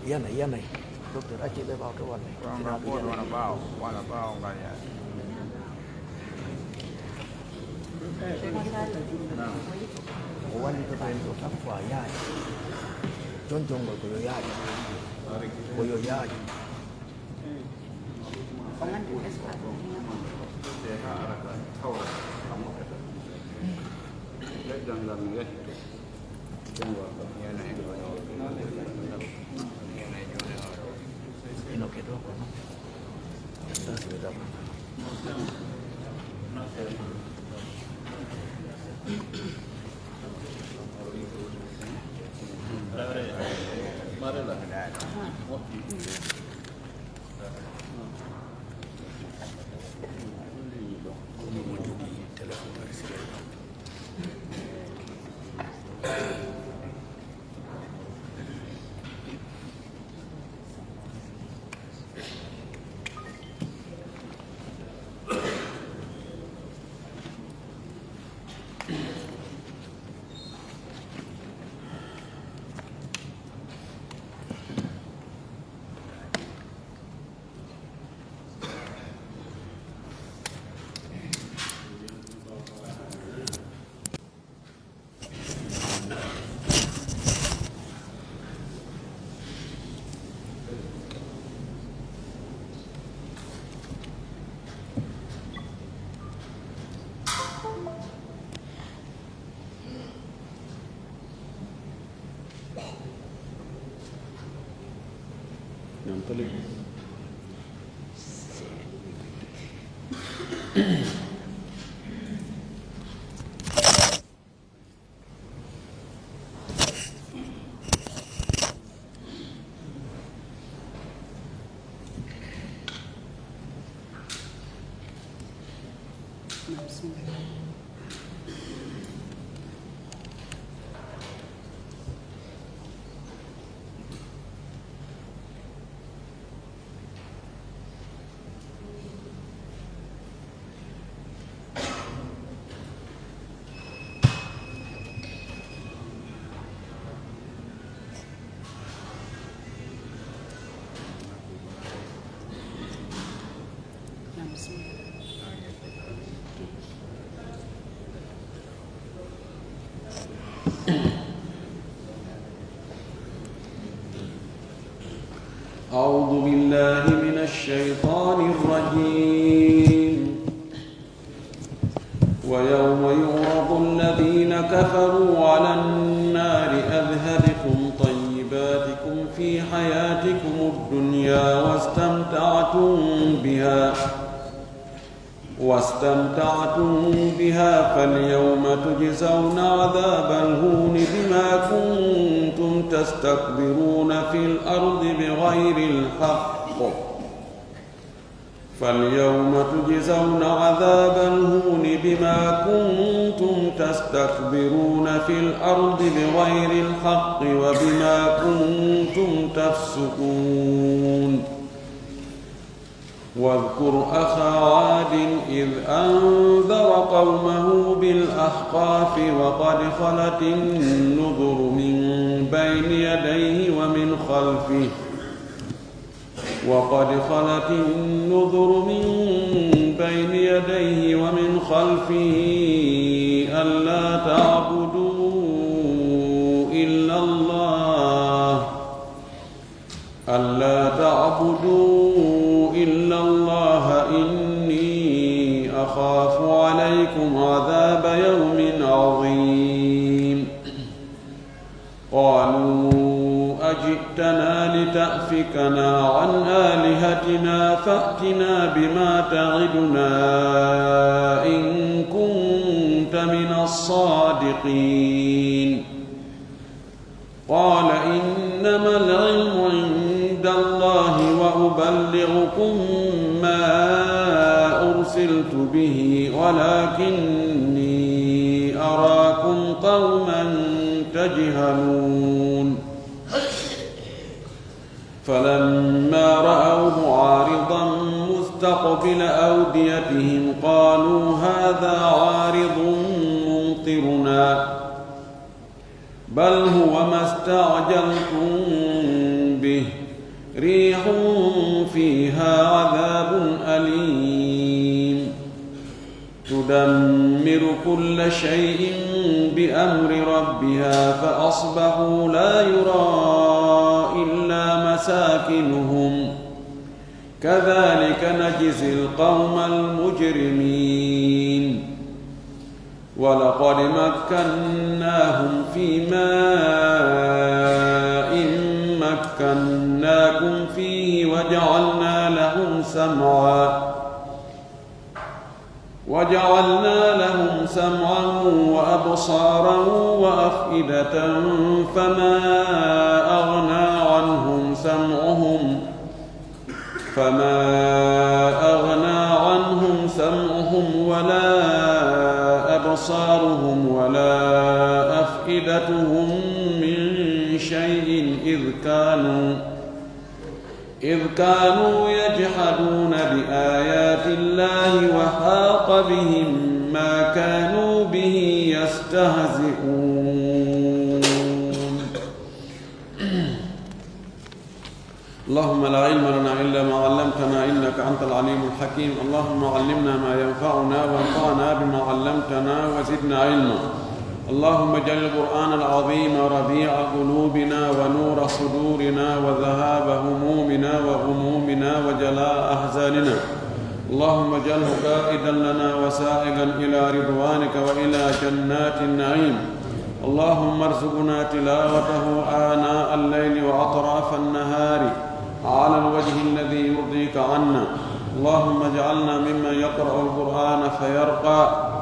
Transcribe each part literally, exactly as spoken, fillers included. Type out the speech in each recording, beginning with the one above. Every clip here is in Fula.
Yanay, yanay. Docteur, acci ɓe ɓaawo to walle. Wona ɓaawo, wona ɓaawo, wona ɓaawo ngal yaade. O wallitoto en ɗo chaque fois, yaaji. Jon jongol ko yo yaaji. Ko yo yaaji. Ino keɗoo kono. أعوذ بالله من الشيطان الرجيم. ويوم يعرض الذين كفروا على النار أذهبتم طيباتكم في حياتكم الدنيا واستمتعتم بها واستمتعتم بها فاليوم تجزون عذاب الهون بما كنتم تستكبرون في الأرض بغير الحق. فاليوم تجزون عذاب الهون بما كنتم تستكبرون في الأرض بغير الحق وبما كنتم تفسقون. واذكر أخا عاد إذ أنذر قومه بالأحقاف وقد خلت النذر من بين يديه ومن خلفه، وقد خلت النذر من بين يديه ومن خلفه ألا تعبدوا إلا الله ألا تعبدوا إلا الله إني أخاف عليكم عذاب يوم عظيم. قالوا أجئتنا لتأفكنا عن آلهتنا فأتنا بما تعدنا إن كنت من الصادقين. قال إنما العلم عند الله وأبلغكم ما أرسلت به ولكني أراكم قوما تجهلون. فلما رأوه عارضا مستقبل أوديتهم قالوا هذا عارض ممطرنا بل هو ما استعجلتم به ريح فيها عذاب أليم تدمر كل شيء بأمر ربها فأصبحوا لا يرى إلا مساكنهم كذلك نجزي القوم المجرمين ولقد مكناهم في ماء مكناكم فيه وجعلنا لهم سمعا وجعلنا لهم سمعا وأبصارا وأفئدة فما أغنى عنهم سمعهم فما أغنى عنهم سمعهم ولا أبصارهم ولا أفئدتهم من شيء إذ كانوا إذ كانوا يجحدون بآيات الله وحاق بهم ما كانوا به يستهزئون. اللهم لا علم لنا إلا ما علمتنا إنك أنت العليم الحكيم. اللهم علمنا ما ينفعنا وانفعنا بما علمتنا وزدنا علما. اللهم اجعل القرآن العظيم ربيع قلوبنا ونور صدورنا وذهاب همومنا وغمومنا وجلاء أحزاننا. اللهم اجعله قائدا لنا وسائقا إلى رضوانك وإلى جنات النعيم. اللهم ارزقنا تلاوته آناء الليل وأطراف النهار على الوجه الذي يرضيك عنا. اللهم اجعلنا ممن يقرأ القرآن فيرقى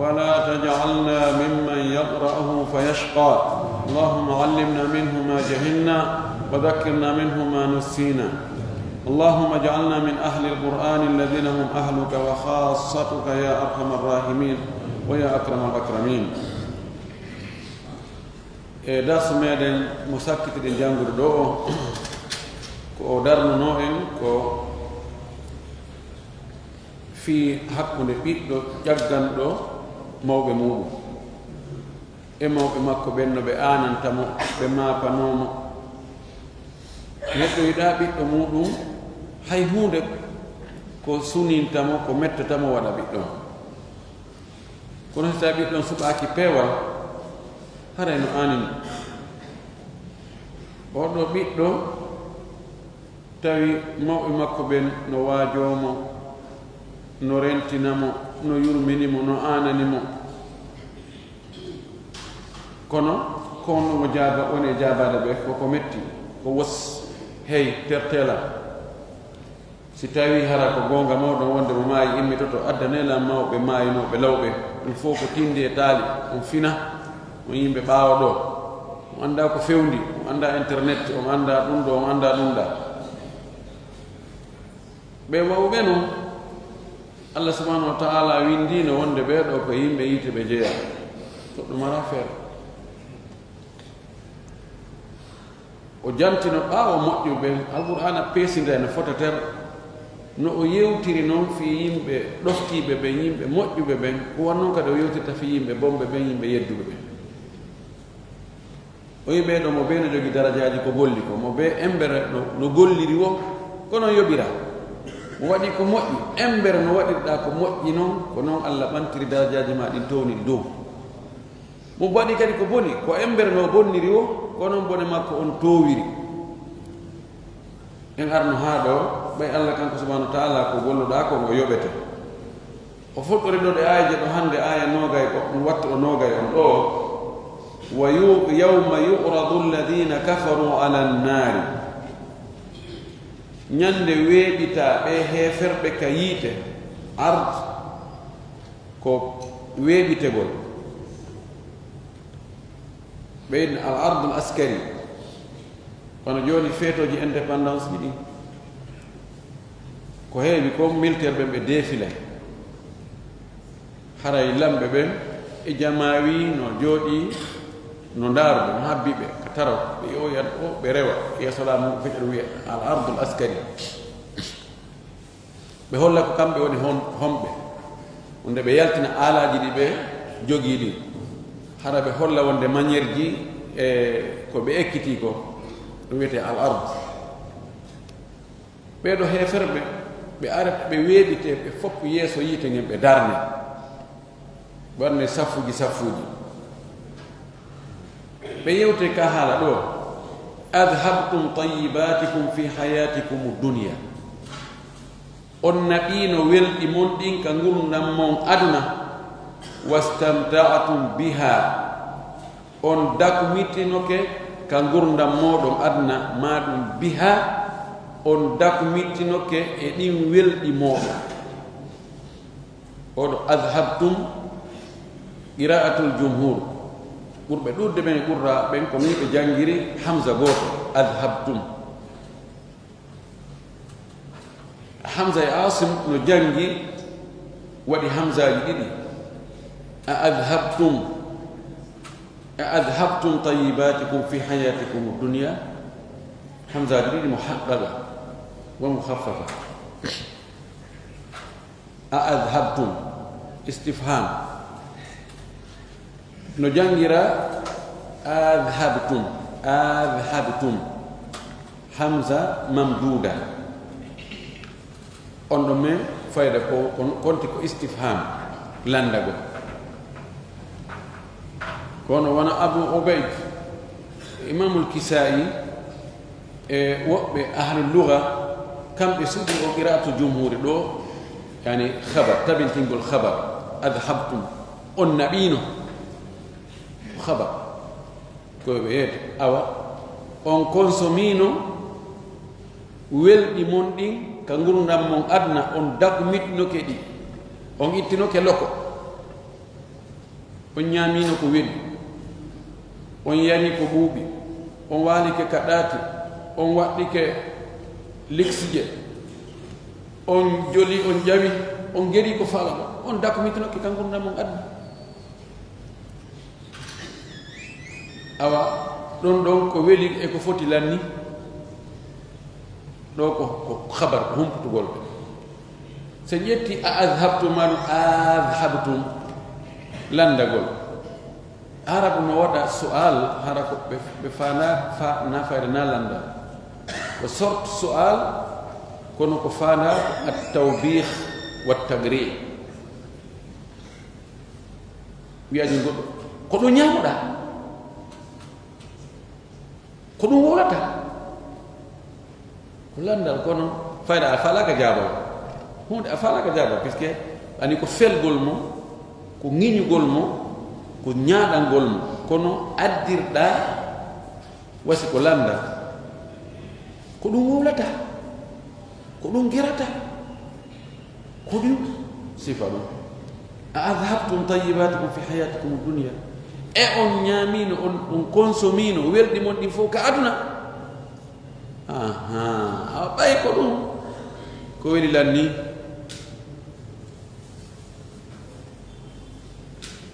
ولا تجعلنا ممن يقرأه فيشقى. اللهم علمنا منه ما جهلنا وذكرنا منه ما نسينا. اللهم اجعلنا من أهل القرآن الذين هم أهلك وخاصتك يا أرحم الراحمين ويا أكرم الأكرمين. E darsu meɗen mo sakkitiɗen janngude ɗo o, ko o darnunoo en ko fii hakkunde ɓiɗɗo ƴagganɗo mawɓe muuɗum e mawɓe makko ɓen, no ɓe aananta mo, ɓe maapanoo mo. Neɗɗo yiɗaa ɓiɗɗo muuɗum hay huunde ko suninta mo, ko mettata mo waɗa ɓiɗɗo on. Kono si tawii ɓiɗɗo on suɓaaki peewal, haray no aanini. Oɗo ɓiɗɗo tawi mawɓe makko ɓen no waajoo mo, no rentina mo, no yurmini mo, no aanani mo. Kono ko on ɗum o jaaba, woni e jaabaade ɓe, ko ko metti, ko wos, hey, terteela. Si tawii hara ko goonga mawɗo on wonde mo maayi immitoto, addanee lan mawɓe maayinooɓe lawɓe. Ɗum fof ko tinndi e taali, on fina, on yimɓe ɓaawo ɗo. On anndaa ko fewndi, on anndaa internet, on anndaa ɗum ɗo, on anndaa ɗum ɗaa. Ɓe wawɓe non, Allah subhanahu wa ta'ala winndino wonde ɓee ɗoo ko yimɓe yiite ɓe jeyaa. Goɗɗo mara feere. O jantino ɓaawo moƴƴuɓe ɓen, Alqur'aana peesindira no fota ter. No o yewtiri non fii yimɓe ɗoftiiɓe ɓen, yimɓe moƴƴuɓe ɓen, ko wan non kadi o yewtirta fii yimɓe bonɓe ɓen, yimɓe yedduɓe ɓen. O wi'i ɓee ɗoo mo bee no jogii darajaaji ko golli ko, mo bee embere no, no golliri woo, ko non yoɓiraa. Mo waɗii ko moƴƴi, embere no waɗirɗaa ko moƴƴi non, ko non Allah ɓantiri darajaaji maa ɗin towniri dow. Mo waɗii kadi ko boni, ko embere no bonniri woo, ko non bone makko on toowiri. En arno haa ɗoo, ɓay Allah kanko subhanahu wa ta'ala ko golluɗaa kon o yoɓete. O fuɗɗori ɗoo ɗe aayeeje ɗoo hannde, aaya noogay ko, ɗum wattu o noogay on ɗoo. Wa yu-, yawma yu'radu alladhina kafaru ala nnaari. Ñande weeɓitaa ɓee heeferɓe ka yiite, ard, ko weeɓitegol. Ɓe inna al ardul askari. Kono jooni feetooji indépendance ji ɗin, ko heewi kon militaire ɓen ɓe défilé. Haray lamɓe ɓen e jamaawi no jooɗii, no ndaaru ɓe, no habbi ɓe, ka taro, ɓe ƴooyan o, ɓe rewa, yeeso laamu feƴƴa ɗum wi'a al ardul askari. Ɓe holla ko kamɓe woni hon-, homɓe. Wonde ɓe yaltina aalaaji ɗi ɓe jogii ɗi. Hara ɓe holla wonde manière ji e ko ɓe ekkitii ko, ɗum wiyetee al ard. Ɓee ɗoo heeferɓe, ɓe arata, ɓe weeɓitee, ɓe fof yeeso yiite ngen, ɓe darne. Ɓe waɗne saffuuji, saffuuji. Ɓe yewte ka haala ɗoo, "Adhabtum tayyibatikum fi hayatikum dunya." On naɓiino welɗi mon ɗin ka ngurndan mon aduna, "wastamta'tum biha." On dakumitinoke ka ngurndan mooɗon aduna, maa ɗum biha, on dakumitinoke e ɗin welɗi mooɗon. Oɗo adhabtum, qira'atul jumhur. Ɓurɓe ɗuuɗude ɓen e qurra ɓen ko nii ɓe janngiri hamza gooto, adhabtum. Hamza e Asim no janngi, waɗi hamzaaji ɗiɗi. A adhabtum, a adhabtum tayyibatikum fi hayatikum dunya. Hamzaaji ɗiɗi, muhaqqaqa wa mukhaffafa. A adhabtum, istifham. No janngira adhabtum, adhabtum. Hamza mamduda. On ɗo men fayda ko, kon-, konti ko istifham, lanndagol. Kono wona Abu Ubayd, Imamul Kisa'i, e woɓɓe ahlu lugha, kamɓe suɓi o qira'atu jumhuri ɗo, yani khabar, tabintingol khabar, adhabtum, on naɓino, khabar, ko ɓe yeete, awa, on konsomino welɗi mon ɗin ka ngurndan mon aduna, on dakumitinoke ɗi, on ittinoke loko. On ñaamiino ko weli, on yari ko ɓuuɓi, on waalike ka ɗaati, on waɗɗike liksije, on joli, on ƴawi, on geri ko faalano, on dakumitinoke ka ngurndan mon aduna. Awa, ɗon ɗon ko weli e ko foti lanni, ɗo ko, ko khabar, ko humputugol. So ƴetti a adhabtum, maɗum adhabtum, lanndagol. Arabu no waɗa su'al, hara ko ɓe, ɓe faanda, fa-, na fayda na lannda. Ko sort su'al, kono ko faanda at-tawbih wa tagri'. Wiyaji goɗɗo, ko ɗum ñaamuɗa? Ko ɗum wowlata? Ko lanndal, kono fayda a faalaaka jaabal. Huunde a faalaaka jaabal, puisque ani ko felgol mo, ko ŋiñugol mo, ko ñaaɗangol mo. Kono addirɗa wasi ko lanndal. Ko ɗum wowlata? Ko ɗum gerata? Ko ɗum sifa ɗum. A adhabtum tayyibatikum fi hayatikum dunya. E on ñaamiino, on, on konsomino welɗi mon ɗin fof ka aduna? Aha, a ɓay ko ɗum. Ko weli lanni.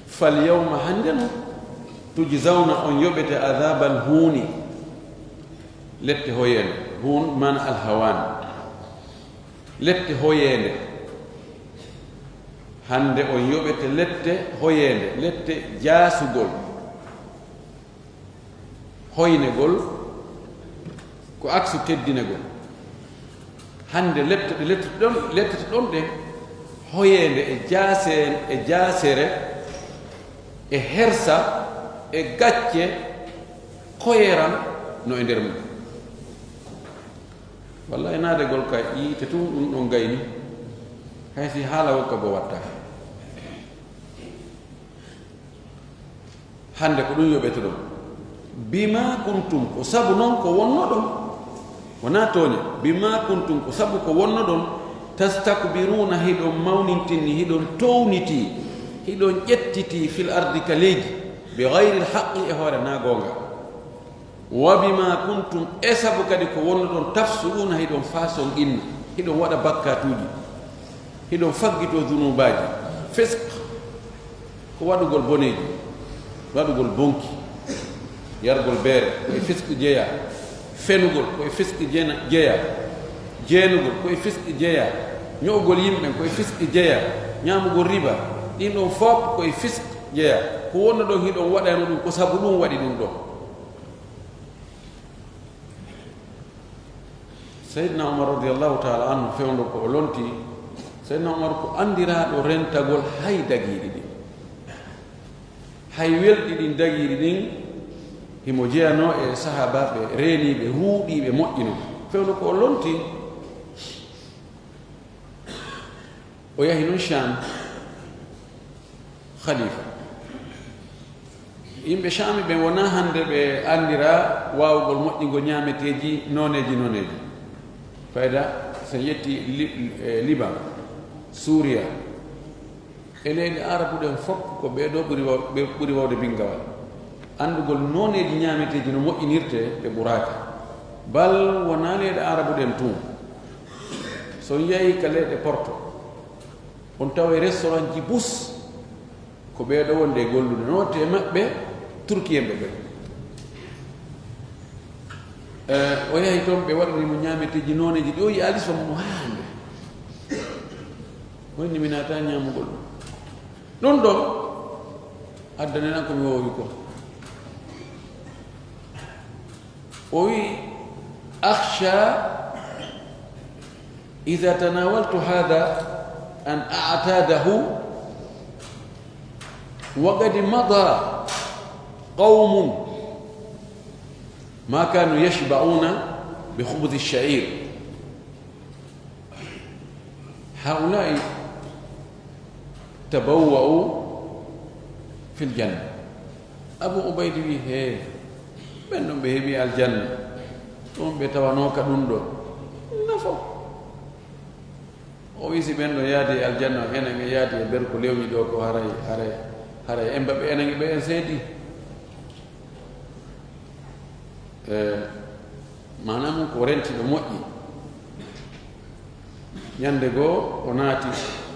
Fal yawma, hannde no, tujzawna, on yoɓete, adhabal huuni, lette hoyeende, huun maana alhawan. Lette hoyeende. Hannde on yoɓete lette hoyeende, lette jaasugol. Hoynegol ko aksu teddinegol. Hannde lette ɗe lettete ɗon, lettete ɗon ɗe, hoyeende e jaaseen-, e jaasere, e hersa, e gacce, koyeran no e nder mum. Wallahi, naadegol ka yiite tun, ɗum ɗon gayni, hay si haala wokka bo watta. Hannde ko ɗum yoɓete ɗon. Bima kuntum, ko sabu non ko wonnoɗon. Wonaa tooñe. Bima kuntum, ko sabu ko wonnoɗon. Tastakbiruna, hiɗon mawnintinni, hiɗon towniti, hiɗon ƴettiti fil ardi, ka leydi, bi ghayril haqqi, e hoore na goonga. Wa bima kuntum, e sabu kadi ko wonnoɗon, tafsuquna, hiɗon faasonqinna, hiɗon waɗa bakkatuuji, hiɗon faggito zunubaaji. Fisq ko waɗugol boneeji, waɗugol bonki, yargol beere, ko e fisq jeyaa. Fenugol, ko e fisq jena-, jeyaa. Jeenugol, ko e fisq jeyaa. Ño'ugol yimɓe ko e fisqi jeyaa, ñaamugol riba, ɗin ɗon fof ko e fisqi jeyaa. Ko wonno ɗon hiɗon waɗayno ɗum, ko sabu ɗum waɗi ɗum ɗon. Seydina Umar radiyallahu ta'ala anhu fewndo ko o lonti, Seydina Umar ko anndiraaɗo rentagol hay dagiiɗi ɗin. Hay welɗi ɗin dagiiɗi ɗin, himo jeyanoo e sahaabaaɓe reeniiɓe, ruuɗiiɓe, moƴƴino. Fewndo ko o lonti, o yahi non Sham, khalifa. Yimɓe Shami ɓen wonaa hannde ɓe anndiraa waawugol moƴƴingol ñaameteeji nooneeji nooneeji. Fayda, so en ƴetti Li-, e Liban, Suuriya, e leyɗe Arabu ɗen fof, ko ɓee ɗoo ɓuri waw-, ɓe ɓuri waawde binngawal. Anndugol nooneeji ñaameteeji no moƴƴinirtee, ɓe ɓuraaka. Bal wonaa leyɗe Arabu ɗen tun. So on yahii ka leyɗe Porto, on taway restaurantji bus, ko ɓee ɗoo wonde e gollude. No waɗti e maɓɓe, Turkiyeenɓe ɓen. Eh, o yahi toon, ɓe waɗani mo ñaameteeji nooneeji ɗi o yi'aali so mo haande. O inni, "Mi naata ñaamugol ɗum." Ɗum ɗon addani lan ko mi woowi ko. O wi'i, "Akhsha idha tanawaltu hadha an a'tadahu wa qad mada qawmun ma kanu yashba'una bi khubzi ash-sha'ir." Haa'ulaa'i tabawwa'u fil janna. Abu Ubaydi wi'i, "Hee, ɓen ɗon ɓe heɓi aljanna. Ɗum ɓe tawanoo ka ɗum ɗo. Nafo." O wi'i, "Si ɓen ɗon yaadi e aljanna, enen en yaadi e berko lewñi ɗo ko haray, haray, haray en mbaɓe enen e ɓe en seedi." E, maanaa mum ko renti ɗo moƴƴi. Ñande goo o naati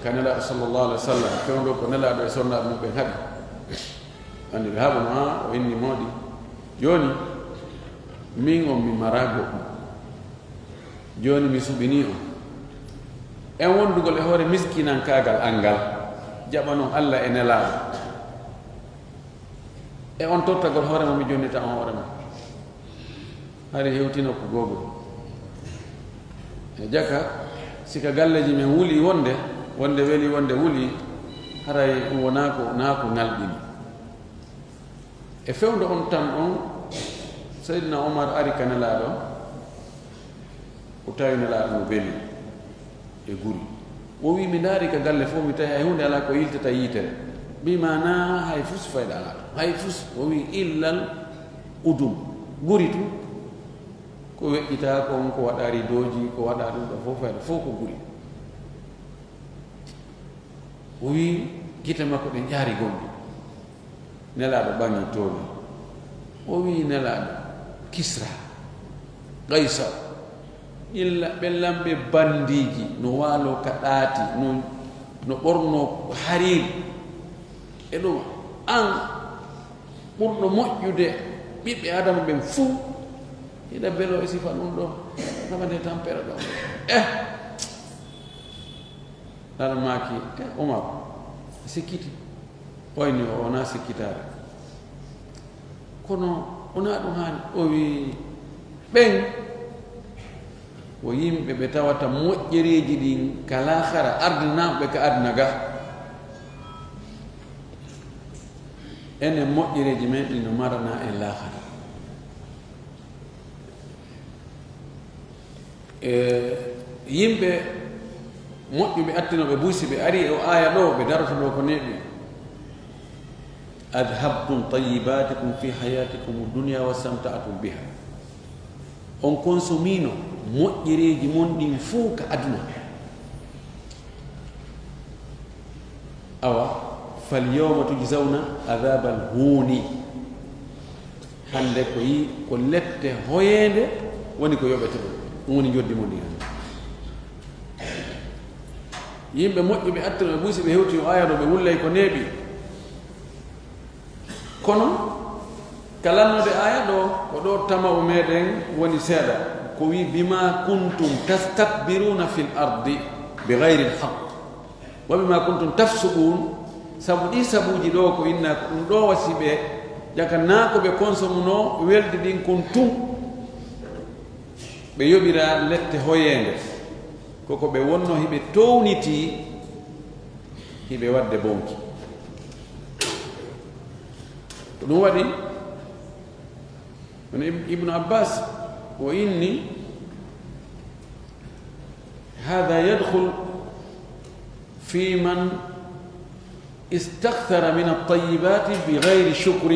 ka Nelaaɗo sallallahu alaihi wasallam, fewndo ko Nelaaɗo e sonnaaɓe mum ɓen haɓi. Anndi ɓe haɓuno, haa o inni moodi, "Jooni, min on mi maraa goɗɗum. Jooni mi suɓinii on. En wondugol e hoore miskinankaagal an ngal, jaɓanon Alla e Nelaaɗo. E on tottagol hoore mon, mi jonnita on hoore mon." Hari hewtino ko googol. E jaka, si ka galleeji men wuli wonde, wonde weli, wonde wuli, haray ɗum wonaa ko, naa ko ŋalɗini. E fewndo on tan on, Seydina Omar ari ka Nelaaɗo, o tawi Nelaaɗo no beli e guri. O wi, "Mi ndaari ka galle fof, mi tawi hay huunde alaa ko yiltata yiitere." Bi maanaa hay fus fayda alaa ɗon. Hay fus, o wi, "Illal udum." Guri tun, ko weƴƴitaa kon, ko waɗaa ridooji, ko waɗaa ɗum ɗo fof fayda, fof ko guri. O wi, gite makko ɗen ƴaari gomɗi. Nelaaɗo ɓaŋi tooni. O wi'i Nelaaɗo, Kisra, Qaysa, ɓilla ɓe lamɓe bandiiji, no waaloo ka ɗaati, no, no ɓornoo hariiri. E ɗum, an ɓurɗo moƴƴude ɓiɓɓe Aadama ɓen fuu, hiɗa beloo e sifa ɗum ɗo, naɓa nde tampere ɗo. Eh! Nelaaɗo maaki, e Umar, a sikkiti? Wayni o wonaa sikkitaare. Kono wonaa ɗum haani. O wi'i, ɓen ko yimɓe ɓe tawata moƴƴereeji ɗin ka laakara, ardinaaɓe ɓe ka aduna ga. Enen moƴƴereeji men ɗin no maranaa en laakara. E yimɓe moƴƴuɓe attinooɓe buy, si ɓe ari e o aaya ɗo, ɓe daroto ɗo ko neeɓi. "Adhabtum tayyibatikum fi hayatikum dunya wastamta'tum biha." On konsomino moƴƴereeji mon ɗin fuu ka aduna. Awa, "fal yawma tujzawna adhabal huni." Hannde ko yi-, ko lette hoyeende woni ko yoɓete ɗum. Ɗum woni njoddi mon ndi hannde. Yimɓe moƴƴuɓe attuno ɓe buy, si ɓe hewti o aaya ɗo, ɓe wullay ko neeɓi. Kono, ka lannude aaya ɗo, ko ɗo tama'u meɗen woni seeɗa. Ko wi, "Bima kuntum tastakbiruna fil ardi." بغير الحق وبما كنتم تفسقون. Sabu ɗi sabuuji ɗo ko inna ko ɗum ɗo wasi ɓe ƴaka naa ko ɓe konsomuno weldi ɗin kon tun, ɓe yoɓira lette hoyeende. Koko ɓe wonno hiɓe townitii, hiɓe waɗde bonki. Ko ɗum waɗi, kono Ib-, Ibnu Abbas o inni, هذا يدخل في من استكثر من الطيبات بغير شكر.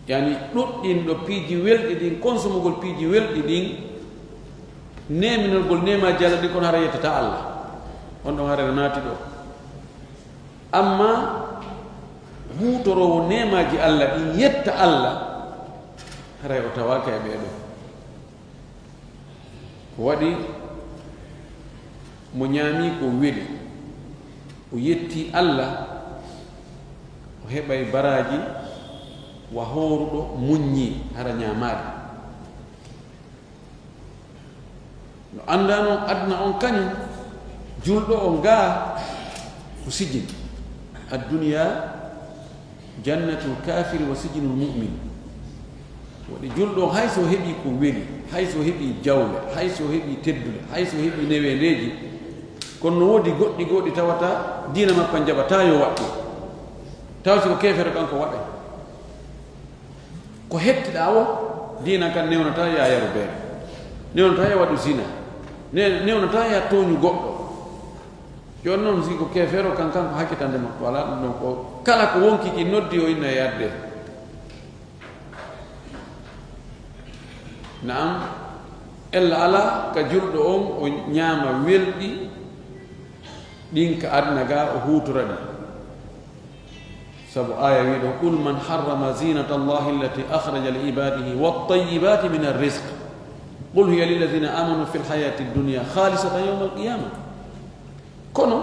Yani, ɗuɗɗinɗo piiji welɗi ɗin, konsumugol piiji welɗi ɗin, neeminolgol neemaaji Allah ɗin, kono hara yettata Allah. On ɗon hara no naati ɗo. Amma huutoroowo neemaaji Allah ɗin, yetta Allah, haray o tawaaka e ɓee ɗoo. Ko waɗi mo ñaami ko weli, o yetti Allah, o heɓay baraaji wa hooruɗo muññi hara ñaamaali. No anndaa non aduna on kañum, julɗo on gaa ko sijin. Adduniya jannatul kaafiri wa sijinul mu'min. Waɗi julɗo on, hay so heɓii ko weli, hay so heɓii jawle, hay so heɓii teddule, hay so heɓii neweendeeji, kono no woodi goɗɗi goo ɗi tawata diina makko on jaɓataa yo waɗ ɗum. Taw si ko keefeero kanko waɗay. Ko hettiɗaa woo, diina kan newnataa yo a yaru beere, newnataa yo a waɗu zina, ne-, newnataa yo a tooñu goɗɗo. Jooni noon, si ko keefeero kan, kanko hakkitande makko alaa ɗum ɗon, ko kala ko wonkii ki noddi o inna e adde. Naam, ella alaa ka julɗo on o ñaama welɗi ɗin ka aduna gaa, o huutora ɗi. Sabu aaya wii ɗo, قل من حرم زينة الله التي أخرج لعباده والطيبات من الرزق قل هي للذين آمنوا في الحياة الدنيا خالصة يوم القيامة. Kono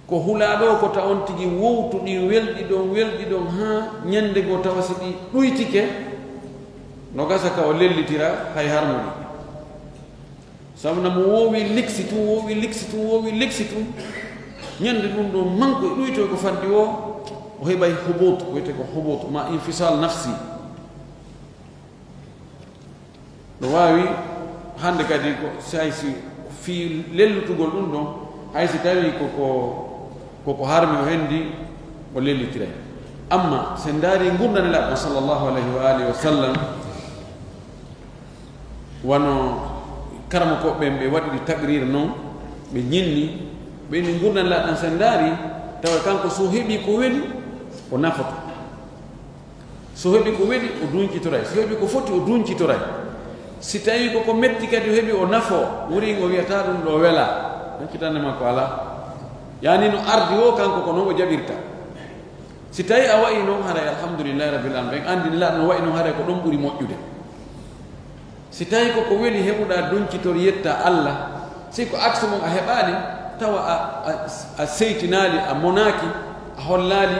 ko hulaaɗo ko ta on tigi wowtu ɗin welɗi ɗon, welɗi ɗon haa ñande goo tawa si ɗi ɗuytike, no gasa ka o lellitira hay harmuɗi. Sabu na mo woowi liksi tun, woowi liksi tun, woowi liksi tun. Ñande ɗum ɗo manko e ɗuytoy ko faddi o, o heɓay hubut, ko wiyetee ko hubut, ma infisal nafsi. No waawi hannde kadi ko si hay si fii lellutugol ɗum ɗon, hay si tawi ko, ko, ko, ko harmi o hendi, o lellitiray. Amma si en ndaari ngurndan Nelaaɗo sallallahu alayhi wa alihi wa sallam, wano karamokooɓe ɓen ɓe waɗiri taqrir non, ɓe ñinni, ɓe inni ngurndan Nelaaɗo ɗan si en ndaari, tawa kanko so heɓii ko weli, o nafoto. So heɓi ko weli, o duncitoray. So heɓi ko foti, o duncitoray. Si tawi ko ko metti kadi o heɓi, o nafoo, wurin o wiyata ɗum ɗo welaa, hakkitande makko alaa. Yani no ardi o, kanko ko non o jaɓirta. Si tawi a wayi non, haray alhamdulillahi rabbil alamin, ɓen andi Nelaaɗo no wayi non, haray ko ɗon ɓuri moƴƴude. Si tawi ko ko weli heɓuɗaa duncitor yetta Allah, si ko aksu mum a heɓaali, tawa a, a, a seytinaali, a monaaki, a hollaali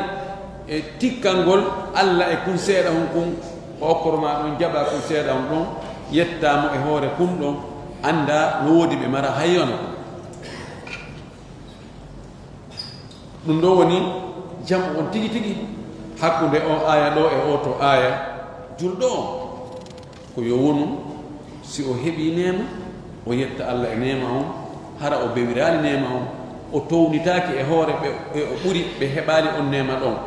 e tikkangol Allah e kun seeɗa hun kun, o okkoro ma ɗon, jaɓa kun seeɗa hun ɗon, yetta mo e hoore kun ɗon, annda no woodi ɓe mara hay yono. Ɗum ɗo woni jam'u on tigi tigi hakkunde on aaya ɗo e oo to aaya. Julɗo on, ko yo wonu, si o heɓii neema, o yetta Allah e neema on, hara o bewiraali neema on, o townitaaki e hoore ɓe, ɓe o ɓuri ɓe heɓaali on neema ɗon.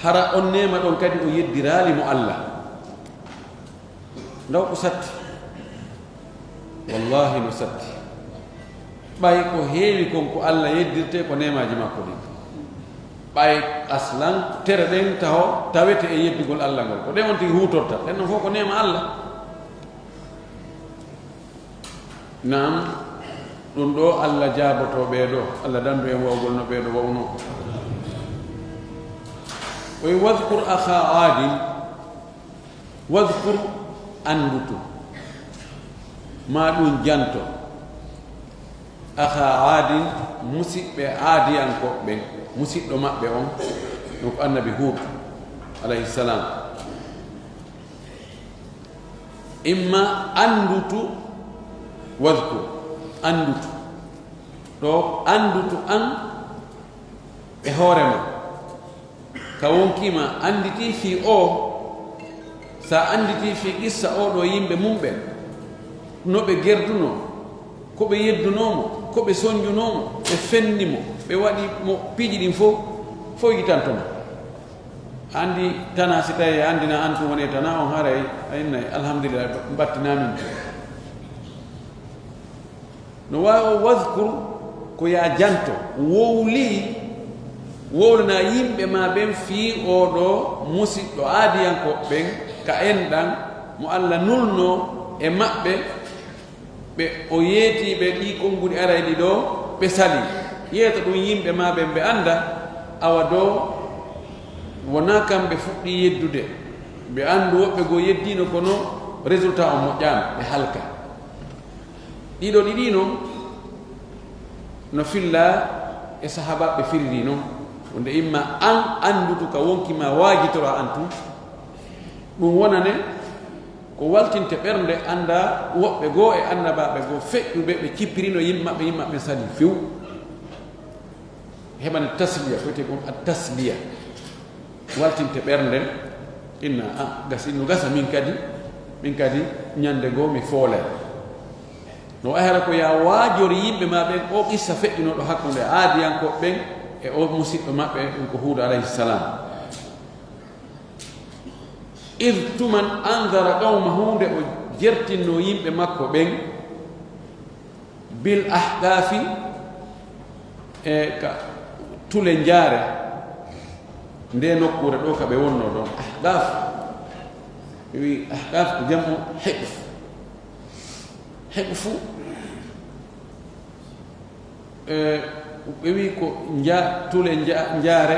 Hara on neema ɗon kadi o yeddiraali mo Allah. Ndaw ko satti. Wallahi no satti. Ɓay ko heewi kon ko Allah yeddirte ko neemaaji makko ɗin. Ɓay aslan tere ɗen taho tawete e yeddugol Allah ngol. Ko ɗen on tigi huutorta. Ɗen non fof ko neema Allah. Naam, ɗum ɗo Allah jaaboto ɓee ɗo. Allah dandu en wawgol no ɓee ɗo wawnoo. O wi, "Wadhkur akha Aadin." Wadhkur, anndutu, maa ɗum janto, akha Aadin, musiɓɓe Aadiyankooɓe ɓen, musiɗɗo maɓɓe on, ɗum ko annabi Huud, alayhi salam. Imma anndutu, wadkur, anndutu. Ɗo anndutu an e hoore ma. Ka wonkii ma annditi fii o, sa annditi fii qissa o ɗo yimɓe mum ɓen, no ɓe gerdunoo, ko ɓe yeddunoo mo, ko ɓe sonjunoo mo, ɓe fenni mo, ɓe waɗi mo piiji ɗin fow, fow yitanto ma. Anndi tana si tawi anndina an tun woni e tana on haray, a innay, alhamdulillah, mbattinaa min tun. No waawi o wadkur ko yaa janto, wowlii, wowlana yimɓe ma ɓen fii oo ɗoo musiɗɗo aadiyankooɓe ɓen ka enɗan mo Alla nulnoo e maɓɓe, ɓe o yeetii ɓe ɗii konnguɗi arayɗi ɗoo, ɓe salii. Yeeto ɗum yimɓe ma ɓen ɓe annda, awa ɗoo wonaa kamɓe fuɗɗii yeddude. Ɓe anndu woɓɓe goo yeddiino kono résultat on moƴƴaano, ɓe halka. Ɗiɗo ɗiɗi non no filla e sahaabaaɓe firiri non, wonde imma an anndutu ka wonkii ma waajitora an tun, ɗum wonane ko waltinte ɓernde, annda woɓɓe goo e annabaaɓe goo feƴƴuɓe ɓe cippirino yimɓe maɓɓe, yimɓe maɓɓe salii few. Heɓane tasliya, ko wiyetee ɗum at tasliya. Waltinte ɓernde, inna, a, gasi, no gasa min kadi, min kadi ñande goo mi foolay. No wa'i hara ko yaa waajori yimɓe ma ɓen o qissa feƴƴunooɗo hakkunde aadiyankooɓe ɓen e o musiɗɗo maɓɓe, ɗum ko Huudu alayhi salam. Id tuman andara qawmahu, nde o jertinnoo yimɓe makko ɓen, bil ahqaafi, e ka tule njaare, nde nokkuure ɗo ka ɓe wonnoo ɗon. Ahqaaf, ɓe wi'i ahqaaf ko jam'u hiqf. Hiqfu, e, ɓe wi'i ko nja-, tule nja-, njaare,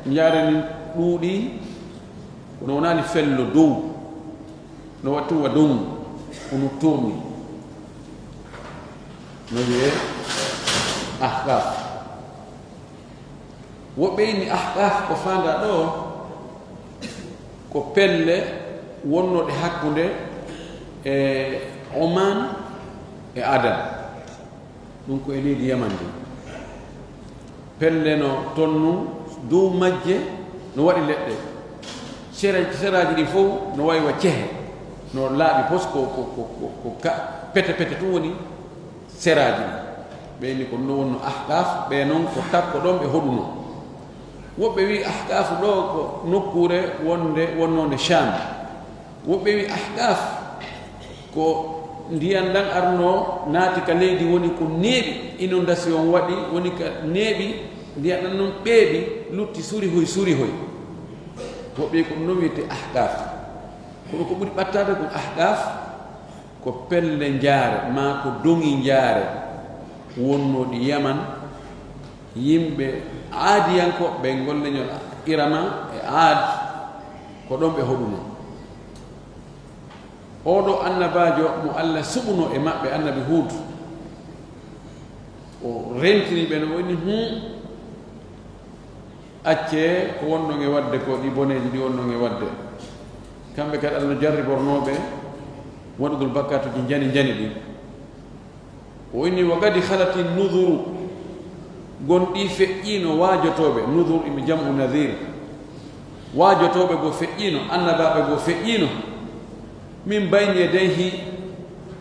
njaare nin ɗuuɗi, kono wonaali fello dow. No wattu wa dow, kono tourni. No wi'ee ahqaaf. Woɓɓe inni ahqaaf ko faandaa ɗoo, ko pelle wonnooɗe hakkunde e Oman e Adan. Ɗum ko e leydi Yaman ndi. Pelle no ton nun, dow majje no waɗi leɗɗe. Sera-, seraaji ɗin fow no wa'i wa cehe. No laaɓi pos ko, ko, ko, ko, ko ka-, pete pete tun woni seraaji ɗin. Ɓe inni ko ɗum ɗon wonnoo Ahqaaf, ɓe non ko takko ɗon ɓe hoɗunoo. Woɓɓe wi'i Ahqaaf ɗoo ko nokkuure wonde, wonnoonde Shaam. Woɓɓe wi'i Ahqaaf ko ndiyan ɗan arnoo naati ka leydi, woni ko neeɓi, inondation waɗi, woni ka neeɓi, ndiyan ɗan non ɓeeɓi, lutti suri hoy, suri hoy. Woɓɓe ko ɗum non wi'etee Ahqaaf. Kono ko ɓuri ɓattaade kon Ahqaaf, ko pelle njaare, maa ko doŋi njaare wonnooɗi Yaman, yimɓe Aadiyankooɓe ɓen, ngol leñol Irama e Aad, ko ɗon ɓe hoɗunoo. Oo ɗoo annabaajo mo Alla suɓunoo e maɓɓe, annabi Huud, o rentini ɓe no o inni, hum, accee ko wonɗon e waɗde ko, ɗi boneeji ɗi wonɗon e waɗde. Kamɓe kadi Alla no jarribornoo ɓe waɗugol bakkaatuuji njani njani ɗin. O inni, wa qad khalati nuzuru, gonɗi feƴƴiino waajotooɓe, nuzur imo jam'u nadir, waajotooɓe goo feƴƴiino, annabaaɓe goo feƴƴiino, min bayni yadayhi,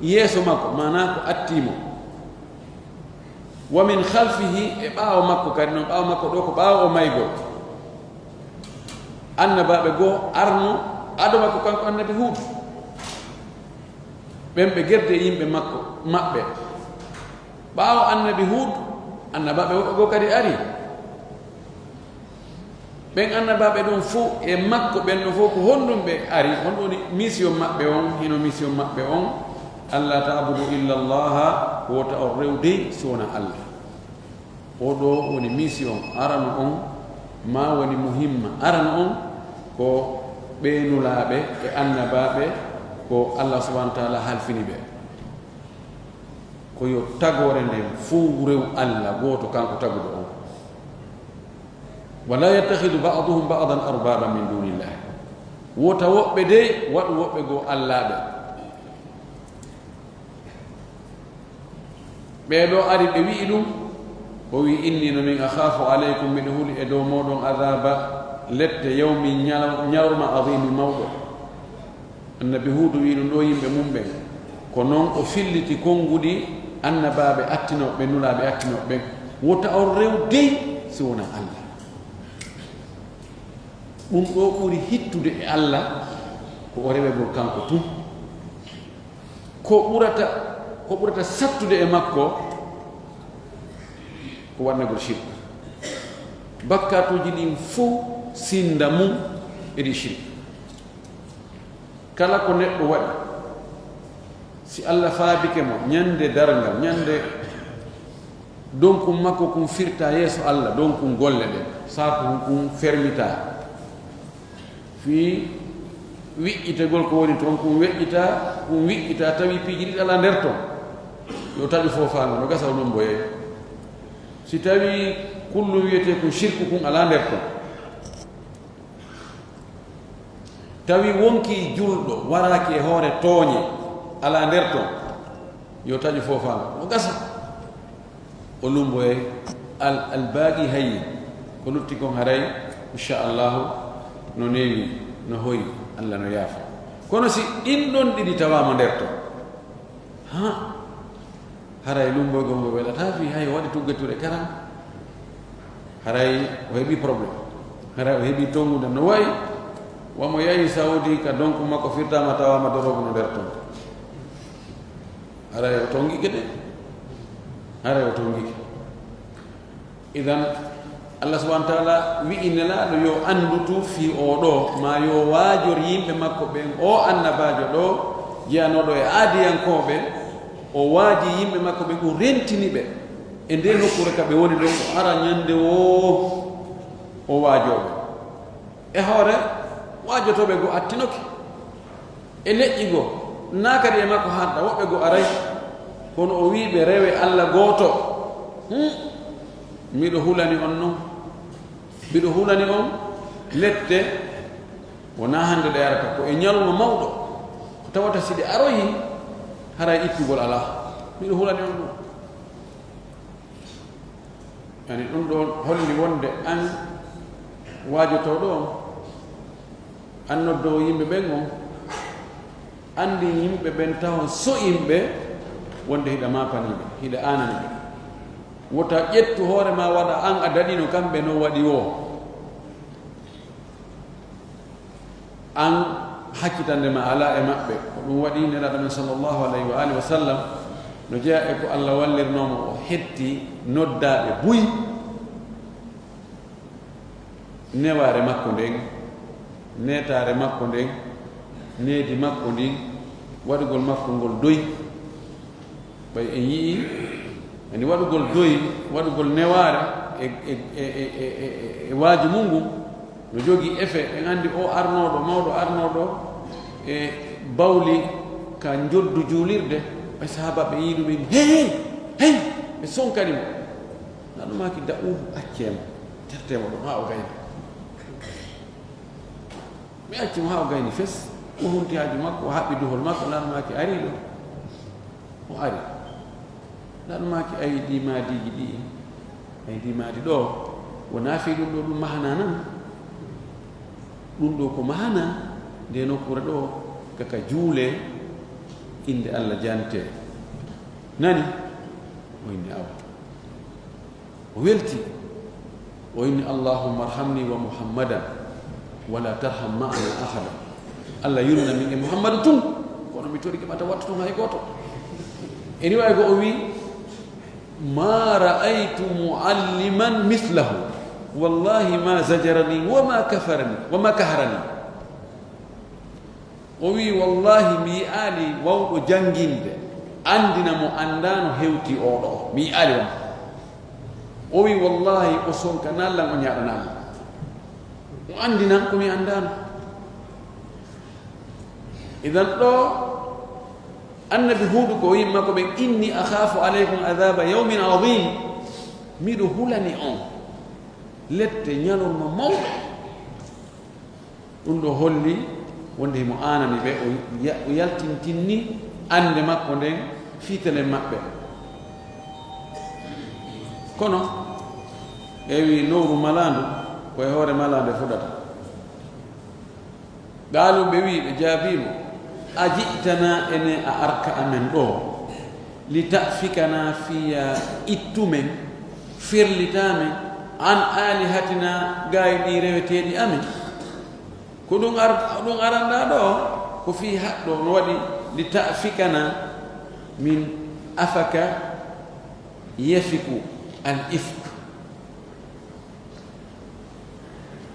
yeeso makko, maanaa ko attii mo, wa min khalfihi, e ɓaawo makko kadi, non ɓaawo makko ɗoo ko ɓaawo o maygol. Annabaaɓe goo arno ado makko, kanko annabi Huud. Ɓen ɓe gerdi e yimɓe makko, maɓɓe. Ɓaawo annabi Huud, annabaaɓe woɓɓe goo kadi ari. Ɓen annabaaɓe ɗon fow e makko, ɓen ɗon fow ko honɗum ɓe ari? Honɗum woni mission maɓɓe on? Hino mission maɓɓe on, "Alla ta'budu illa Allaha," wota on rew dey si wonaa Alla. Oo ɗoo woni mission arano on, maa woni muhimma arano on, ko ɓee nulaaɓe e annabaaɓe ko Alla subhanahu wa ta'ala halfini ɓe. Ko yo tagoore nden fow rew Alla gooto, kanko taguɗo on. "Wa la yattakhidhu ba'duhum ba'dan arbaban min dunillah." Wota woɓɓe dey waɗu woɓɓe goo allaaɓe. Ɓee ɗoo ari, ɓe wi'i ɗum, o wi'i, "Inni, no min, akhafu alaykum, miɗo huli e dow mooɗon adhaba lette, yawmin, ñal-, ñalorma, adhimi, mawɗo." Annabi Huudu wi'i ɗum ɗoo yimɓe mum ɓen. Ko non o filliti konguɗi annabaaɓe attinooɓe ɓen, nulaaɓe attinooɓe ɓen. Wota on rew dey si wonaa Allah. Ɗum ɗoo ɓuri hittude e Allah ko o rewegol kanko tun. Ko ɓurata, ko ɓurata sattude e makko ko waɗnagol shirk. Bakkatuuji ɗin fow sinda mum e ɗi shirk. Kala ko neɗɗo waɗi, si Allah faabike mo, ñande darngal, ñande donkun makko kun firta yeeso Allah, donkun golle ɗen, saaku kun fermita. Fii wiƴƴitegol ko woni ton, kun weƴƴita, kun wiƴƴita, tawi piiji ɗiɗi alaa nder ton. Yo taƴu foofaango, no gasa o lumboyay. Si tawi kullum wiyetee kun shirku kun alaa nder ton, tawi wonkii julɗo waraaki e hoore tooñe alaa nder ton, yo taƴu foofaango, no gasa. O lumboye al, al baaqi hayyin. Ko lutti kon haray, inchallahu, no neewi, no hoyi, Allah no yaafa. Kono si ɗin ɗon ɗiɗi tawaama nder ton, ha, haray lumboygol ngol welataa fii hay o waɗi tugge ture karam. Haray o heɓi problème. Haray o heɓi tongudam. No wayi, wamo yahi Saudi ka donku makko firtaama tawaama dorogu no nder ton. Haray o tongike de. Haray o tongike. Idan, Allah subhanahu wa ta'ala wi'i Nelaaɗo yo anndutu fii oo ɗoo, maa yo waajor yimɓe makko ɓen, oo annabaajo ɗoo, jeyanooɗo e aadiyankooɓe, o waaji yimɓe makko ɓen, o rentini ɓe e ndee nokkuure ka ɓe woni ɗon, o ara ñande woo, o waajoo ɓe. E hoore, waajotooɓe goo attinoke. E leƴƴi goo, naa kadi e makko haaɗata, woɓɓe goo aray. Kono o wi'i ɓe, "Rewee Alla gooto." Hmm. Miɗo hulani on non. Miɗo hulani on lette, wonaa hannde ɗe arata, ko e ñalawma mawɗo, ko tawata si ɗe aroyi, haray ittugol alaa. Miɗo hulani on ɗum. Yani ɗum ɗon holli wonde an waajotooɗo on, an noddoowo yimɓe ɓen on, anndin yimɓe ɓen taho so'inɓe wonde hiɗa maapanii ɓe, hiɗa aanani ɓe. Wota ƴettu hoore maa waɗa an a daɗino kamɓe no waɗi woo. An hakkitande ma alaa e maɓɓe. Ko ɗum waɗi Nelaaɗo men sallallahu alayhi wa alihi wa sallam no jeyaa e ko Alla wallirnoo mo, o hetti noddaaɓe buy newaare makko nden, neetaare makko nden, needi makko ndin, waɗugol makko ngol doy. Ɓay en yi'i, yani waɗugol doy, waɗugol newaare e, e, e waaju mum ngun, no jogii effet. En anndi o arnooɗo, mawɗo arnooɗo e bawli ka njoddu juulirde, ɓay sahaabaaɓe yi'i ɗum en, "Hey, hey, hey!" Ɓe sonkani mo. Na ɗum maaki, "Da'uhu, accee mo, tertee mo ɗum haa o gayna." Mi acci mo haa o gayni fes, o hunti haaju makko, o haɓɓi duhol makko, Laamɗo maaki ari ɗo. O ari. Laamɗo maaki, "Aydi maadiiji ɗi, aydi maadi ɗo, wonaa fii ɗum ɗo ɗum mahanaa nan. Ɗum ɗo ko mahanaa, nde nokkuure ɗo, kaka juulee, innde Alla jantee." Nani? O inni, "Awa." O welti, o inni, "Allahumma arhamni wa Muhammadan, wala tarham ma'ana ahada." Alla yurmina min e Muhammadu tun, kono mi torike ɓata wattu tun hay gooto. E riwaaya goo o wi, "Ma ra'aytu mu'alliman mislahu, wallahi ma zajarani wa ma kafarani, wa ma kaharani." O wi'i, "Wallaahi, mi yi'aali wawɗo jannginde, anndina mo anndaano hewti oo ɗoo. Mi yi'aali won." O wi'i, "Wallaahi, o sonkanaa lan, o ñaaɗanaa lan. O anndinan ko mi anndaano." Idan ɗoo, Annabi Huudu ko o yimɓe makko ɓen, "Inni akhaafu alaykum adhaaba yawmin adhiim." Miɗo hulani on lette ñalorma mawɗo. Ɗum ɗo holli wonde himo aanani ɓe, o ya-, o yaltintinni annde makko nden fii telen maɓɓe. Kono, ɓe wi nowru malaandu, ko e hoore malaande fuɗata. Qaaluu, ɓe wi, ɓe jaabii mo, a ji'tanaa, enen a arta amen ɗoo, li ta'fikanaa, fii yo a ittu men, ferlitaa men, an aalihatinaa, gaayi ɗii reweteeɗi amen. Ko ɗum ar-, ɗum aranɗaa ɗoo, ko fii haɗɗo, no waɗi li ta'fikanaa min afaka yafiku al ifk.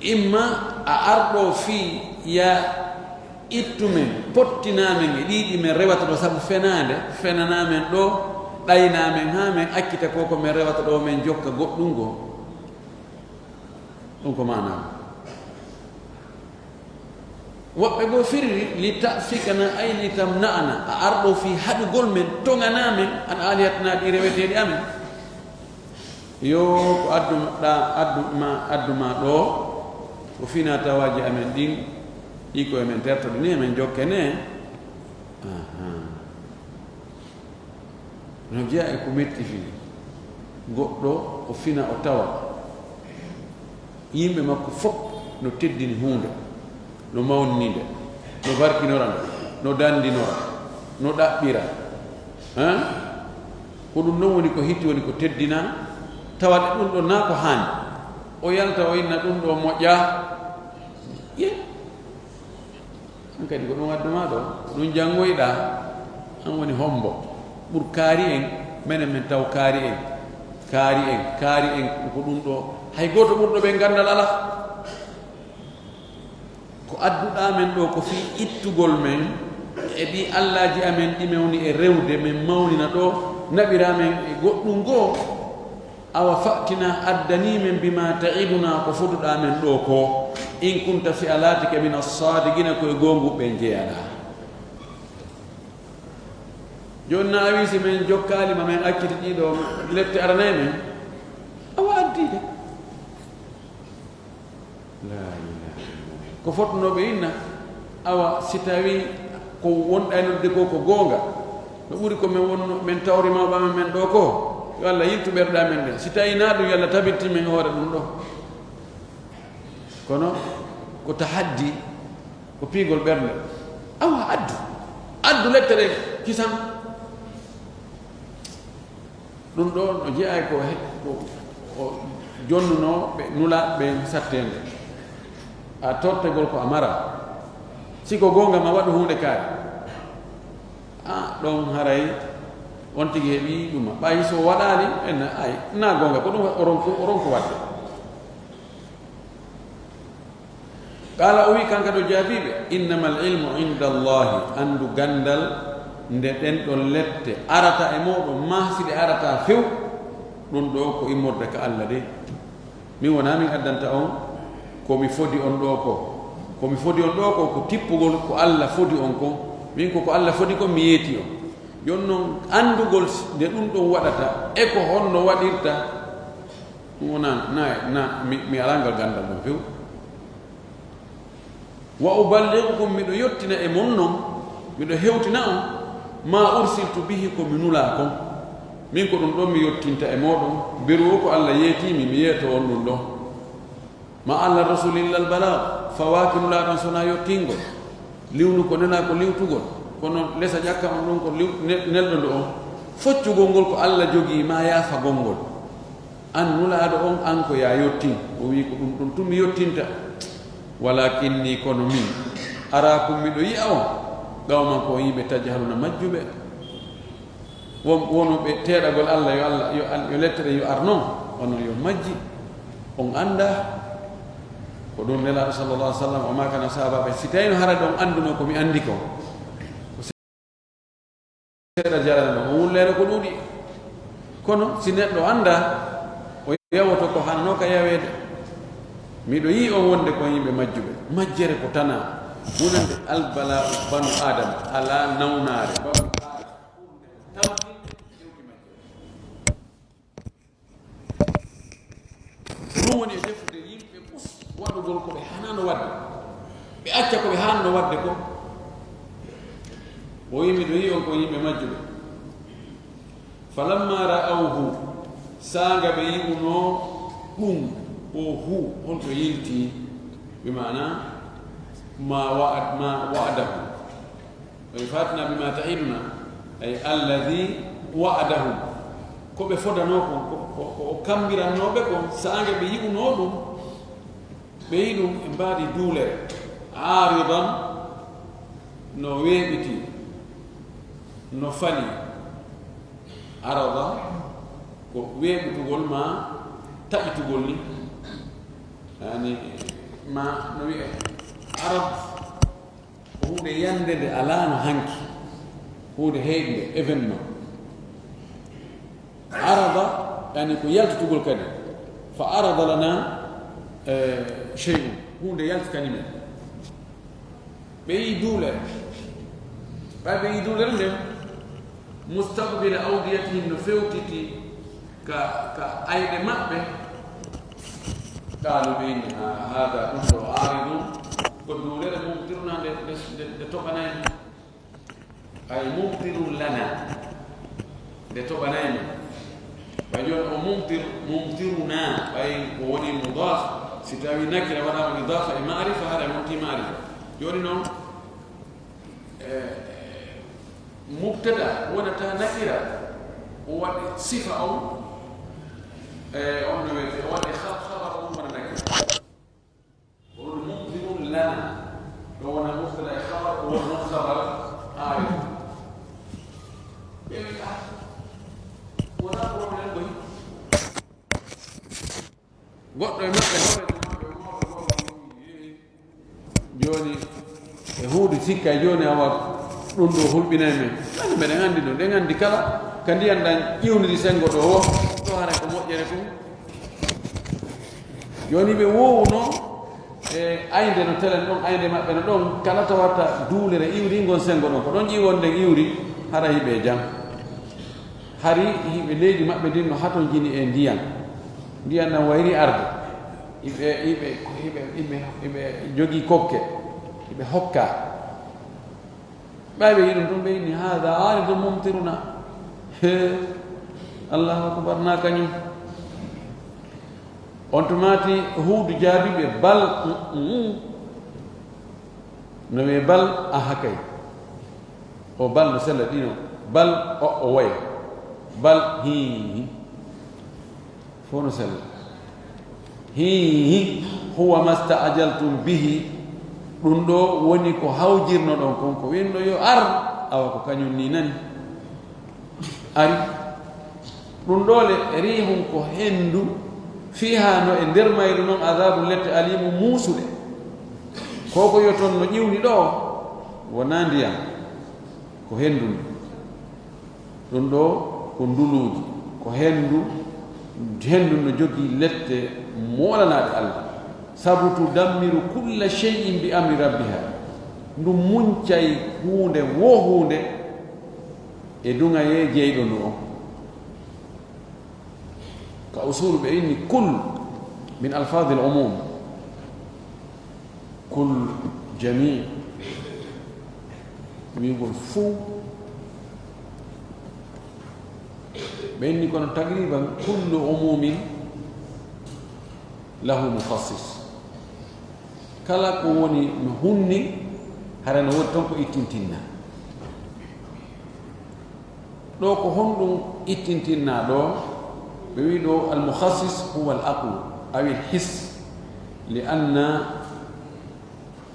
Imma a arɗo fii yo a ittu men, pottinaa men e ɗii ɗi men rewata ɗoo, sabu fenaande, fenanaa men ɗoo, ɗaynaa men haa men accita ko ko men rewata ɗoo, men jokka goɗɗum goo. Ɗum ko maanaa. Woɓɓe goo firiri, li ta'fikana ay li tamna'ana, a arɗo fii haɗugol men, toŋanaa men, an aalihatinaa, ɗii reweteeɗi amen. Yo ko addu ɗaa, addu ma, addu ma ɗoo, ko fina tawaaji amen ɗin, ɗi ko e men tertoɗini, e men jokkene. Aha. No jeyaa e ko metti fii. Goɗɗo o fina, o tawa yimɓe makko fof no teddini huunde, no mawnini nde, no barkinora nde, no danndinora, no ɗaɓɓira. Hein? Ko ɗum ɗon woni ko hitti, woni ko teddina, tawa ɗum ɗon naa ko haani. O yalta, o inna ɗum ɗo moƴƴaa. Ye. An kadi ko ɗum addu ma ɗo, ko ɗum janngoyɗaa, an woni hombo? Ɓur kaari en, menen men taw kaari en, kaari en, kaari en, ko ɗum ɗo, hay gooto ɓurɗo ɓen ganndal alaa. Ko adduɗaa men ɗo ko fii ittugol men e ɗii allaaji amen ɗi men woni e rewde, men mawnina ɗo, naɓiraa men e goɗɗum goo. Awa fa'tinaa, addanii men, bimaa ta'idunaa, ko foduɗaa men ɗoo koo, in kunta, si a laatike, mina saadiqiina, ko e goonguɓe ɓen jeyaɗaa. Jooni, na a wii si men jokkaali ma, men acciti ɗii ɗoo lette aranay men, awa addii ɗe. Laa ilaaha illallah. Ko fotnoo ɓe inna, awa, si tawii ko wonɗaa e noddude ko, ko goonga, no ɓuri ko men wonno, men tawri mawɓe amen men ɗoo koo, yo Alla yiltu ɓerɗe amen ɗen. Si tawii naa ɗum, yo Alla tabintin men hoore ɗum ɗoo. Kono ko tahaddi, ko piigol ɓernde. Awa, addu. Addu lette ɗen kisan. Ɗum ɗoo no jeyaa e ko he-, ko o jonnunoo ɓe nulaaɓe ɓen satteende. A tortegol ko a maraa. Si ko goonga, ma waɗu huunde kaari. A, ɗon haray on tigi heɓii ɗum. Ɓay so waɗaali, en ay, na goonga, ko ɗum o ronku, o ronku waɗde. Qaala, o wi, kanka ɗo jaabii ɓe, innamal ilmu inda Allahi, anndu ganndal nde ɗen ɗon lette arata e mooɗon, maa si ɗe arataa few, ɗum ɗoo ko immorde ka Alla de. Min wonaa min addanta on ko mi fodi on ɗoo ko. Ko mi fodi on ɗoo ko, ko tippugol ko Alla fodi on kon. Min ko, ko Alla fodi kon, mi yeetii on. Jooni non, anndugol nde ɗum ɗon waɗata e ko honno waɗirta, ɗum wonaa, na, na, mi, mi alaa ngal ganndal ɗum few. Wa uballighukum, miɗo yottina e mon non, miɗo hewtina on, ma ursiltu bihi, ko mi nulaa kon. Min ko ɗum ɗon mi yottinta e mooɗon, beru o ko Alla yeetii mi, mi yeetoo on ɗum ɗon. Ma ala rasuli illa al balagh, fawaaki nulaaɗo on sonaa yottingol. Liwnu ko nelaa ko liwtugol, kono lesa ƴakka on ɗon ko liw-, ne-, nelɗo ndo on. Foccugol ngol ko Alla jogii, ma yaafagol ngol. An nulaaɗo on, an ko yaa yottin. O wii, ko ɗum ɗum tun mi yottinta. Walakinni, kono min, araakum, miɗo yi'a on, qawman, ko on yimɓe, tajhaluna, majjuɓe. Won, wonɓe teeɗagol Alla, yo Alla, yo Al-, yo lette ɗen yo ar non, on non yo majji, on anndaa. Ko ɗum Nelaaɗo sallallahu alaihi wasallam o maakana sahaabaaɓe, si tawii no hara ɗon anndunoo ko mi anndi kon, ko seeɗa jarani ɗon, o wulleeno ko ɗuuɗi. Kono si neɗɗo anndaa, o yawoto ko haananoo ka yaweede. Miɗo yi'i on wonde ko yimɓe majjuɓe. Majjere ko tanaa, wonande albala'u banu Aadama, alaa nawnaare banu Aadama. Ɗum woni e defude yimɓe fof waɗugol ko ɓe haanaano waɗde, ɓe acca ko ɓe haanno waɗde ko. O wi'i, miɗo yi'i on ko yimɓe majjuɓe. Falamma ra'awhu, Saanga ɓe yi'unoo ɗum, o hu, honto yilti? Bi maana, ma wa'ad-, ma wa'adahu. Wa yufatna bima ta'iduna, ay alladhi wa'adahum. Ko ɓe fodanoo kon, ko, ko, ko o kammbirannoo ɓe kon, saanga ɓe yi'unoo ɗum, ɓe yi'i ɗum, ɓe mbaadi duulere. Aaridan, no weeɓiti, no fali. Arada, ko weeɓitugol ma taƴitugol ni. Yani, ma no wi'e, arad, ko huunde yande nde alaa no hanki. Huunde heyɗnde, événement. Arada, yani ko yaltitugol kadi. Fa arada lana, eh, shay'un. Huunde yaltitani men. Ɓe yi'i duulere. Ɓay ɓe yi'i duulere nden, mustaqbila awdiyatihim, no fewtiti ka, ka ayɗe maɓɓe. Qaalu, ɓe inni, ha, hada, ɗum ɗo, aaridun, ko duulere mumtiruna nde, nde, nde, nde toɓanay men. Ay mumtirun lana, nde toɓanay men. Ɓay jooni o mumtir, mumtiruna, ɓay ko woni mudaf, si tawi nakira waɗaama idafa e maarifa, hara wonti maarifa. Jooni noon, eh, mubtada wonata nakira, o waɗi sifa on, eh, on no wiyete, o waɗi kha-, khabar on wona nakira. Ko ɗum mumtirun lana. Ɗo wona mubtada e khabar, ko woni noon khabar aari. Ɓe wi, ah, wona problème koy. Goɗɗo e maɓɓe, hoore maɓɓe, jooni, e Huudu sikka, jooni awa ɗum ɗo hulɓinay men. Mani meɗen anndi ɗum, ɗen anndi kala ka ndiyan ɗan ƴiwniri senngo ɗo wo, ɗo haray ko moƴƴere tun. Jooni ɓe woowu noon, e aynde no telen ɗon, aynde maɓɓe no ɗon, kala tawata duulere iwri ngon senngo ɗon. Ko ɗon ƴiwon nden iwri, hara hiɓe jam. Hari hiɓe leydi maɓɓe ndin no hatonjini e ndiyan. Ndiyan nan wayri arde. Hiɓe, hiɓe, hiɓe, hiɓe, hiɓe jogii kokke. Hiɓe hokka. Ɓay ɓe yi'i ɗum tun, ɓe inni, "Haadha aaridun mumtiruna." He, Allahu akbar, na kañum. On tumaati Huudu jaabi ɓe, "Bal, mm, mm." No wi'e, "Bal, aha kay." O bal no sella ɗino. Bal, o, o woya. Bal, hii. Fof no sella. Hii, huwa masta'ajaltum bihi. Ɗum ɗo woni ko hawjirnoɗon kon, ko winɗo yo ar, awa ko kañum ni nani. Ari. Ɗum ɗo le, rihun ko henndu, fiha no e nder mayru non adabun lette alimu muusuɗe. Ko ko yo ton no ƴiwni ɗo, wonaa ndiyam, ko henndu ndu. Ɗum ɗo ko nduluuji, ko henndu, henndu no jogii lette moolanaaɗe Allah. Sabu tudammiru kulla shay'in bi amri rabbiha. Ndu muncay huunde woo huunde e duŋayee jeyɗo ndu on. Ka usulu ɓe inni kul min alfadil umum. Kul, jami, wi'ugol fuu. Ɓe inni kono taqriban kullu umumin lahu mukhassis. Kala ko woni no hunni, hara no woodi ton ko ittintinna. Ɗo ko honɗum ittintinna ɗo? Ɓe wi ɗo al-mukhassis huwa al-aqlu aw al-hiss, li anna,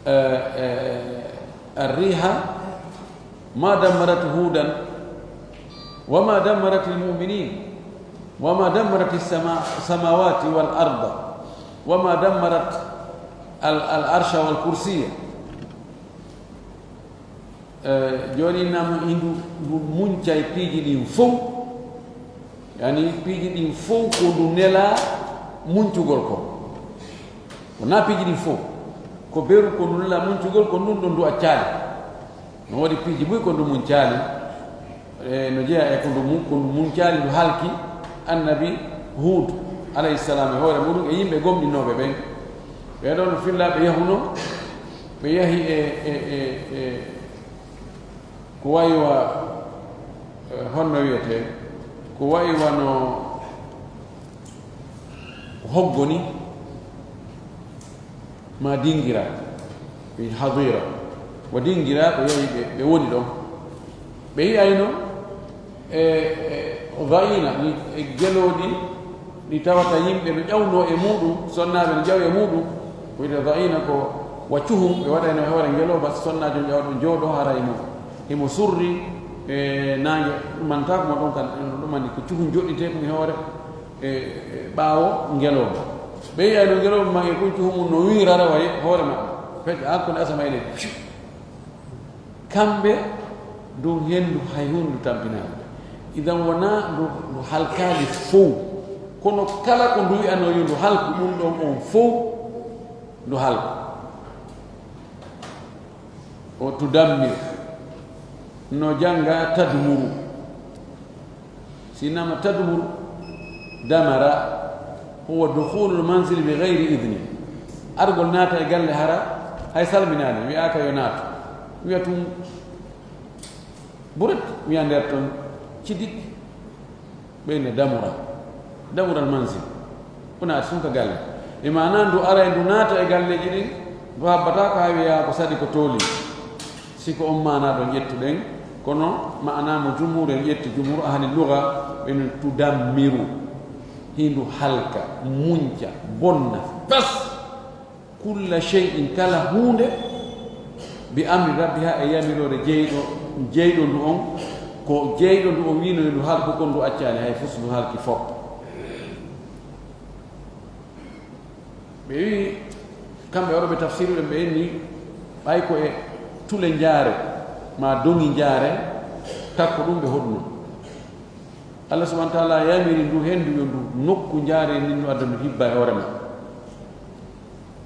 eh, eh, ar-riha ma dammarat Hudan wa ma dammarat al-mu'minin wa ma dammarat as-sama-, samawati wal arda wa ma dammarat al-, al-arsha wal kursiyya. Eh, jooni nam hindu ndu muncay piiji ɗin fow, yani piiji ɗin fow ko ndu nela muncugol ko. Ko na piiji ɗin fow, ko beru ko ndu nela muncugol ko, ndun ɗon ndu accaali. No woodi piiji buy ko ndu muncaali, e no jeya e ko ndu mu-, ko ndu muncaali, ndu halki annabi Huud alayhi salam e hoore muɗum e yimɓe gomɗinooɓe ɓen. Ɓee ɗoo no fillaaɓe yahunoo, ɓe yahi e, e, e, e ko wayi wa, e, honno wiyetee? Ko wayi wano, hoggo ni, ma dingira, ɓe hadira, wa dingira ko yawi ɓe, ɓe woni ɗon. Ɓe yi'ayno e, e da'ina, ni e gelooɗi, ɗi tawata yimɓe no ƴawno e muɗum, sonnaaɓe no ƴaw e muɗum, ko wiyetee da'ina ko wa cuhum, ɓe waɗayno e hoore ngelooba, sonnaajo ƴawɗo jooɗo, haray mo, himo surri, e naange, ɗumantaako mo ɗon kan, ɗumani ko cuhum joɗɗitee ɗum e hoore, e, e ɓaawo ngelooba. Ɓe yi'ayno ngelooba maɓɓe kun cuhum no wiirara wa hoore maɓɓe. Fecca, an kone asama e leydi. Kamɓe, ndu henndu hay huunde tampinaani. Idan wonaa ndu, ndu halkaali fow. Kono kala ko ndu wi'anoo yo ndu halku, ɗum ɗon on fow ndu halku. O tudammir. No jannga tadmuru. Si nama tadmur, damara, huwa dukhulul manzil bi ghayri idni. Argol naata e galle hara, hay salminaani, wi'aaka yo naatu. Wi'a tun, buret, wi'a nder ton, cidik, ɓeyne damura. Damural manzil. O naati tun ka galle. E maana ndu aray ndu naata e galleeji ɗin, ndu habbataako haa wi'a ko sadi ko tooli. Si ko on maana ɗon ƴettuɗen, kono maana mo jumhur en ƴetti, jumhur ahli lugha, ɓe no tudammiru, hindu halka, munca, bonna, fes, kulla shay'in, kala huunde, bi amri rabbiha, e yamiroore jeyɗo, jeyɗo ndu on, ko jeyɗo ndu on wiino yo ndu halku, kon ndu accaali hay fus, ndu halki fof. Ɓe wi'i, kamɓe waɗooɓe tafsiru ɓen, ɓe inni, ɓay ko e tule njaare, ma doŋi njaare, takko ɗum ɓe hoɗuno. Allah subhanahu wa ta'ala yamiri ndu hendu yo ndu nokku njaare nin no adda ndu hibba e hoore maɓɓe.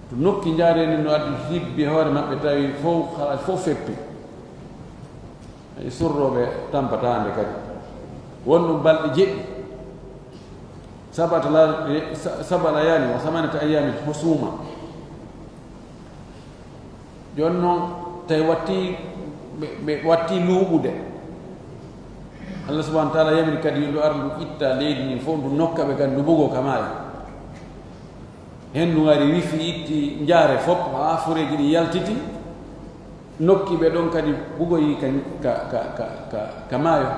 To nokki njaare nin no adda ndu hibbi e hoore maɓɓe, tawi fow, kala fow feppi. E surrooɓe tampataande kadi. Won ɗum balɗe jeɗɗi. Sabata la-, sa-, saba layali wa samanata ayyamin husuma. Jooni noon, tawi watti, ɓe, ɓe watti luuɓude. Allah subhanahu wa ta'ala yamiri kadi yo ndu ar ndu itta leydi ndin fof, ndu nokka ɓe kadi ndu bugoo ka maayo. Henndu ngari wifi itti njaare fof, haa fureeji ɗin yaltiti. Nokki ɓe ɗon kadi bugoyi ka, ka, ka, ka, ka, ka maayo.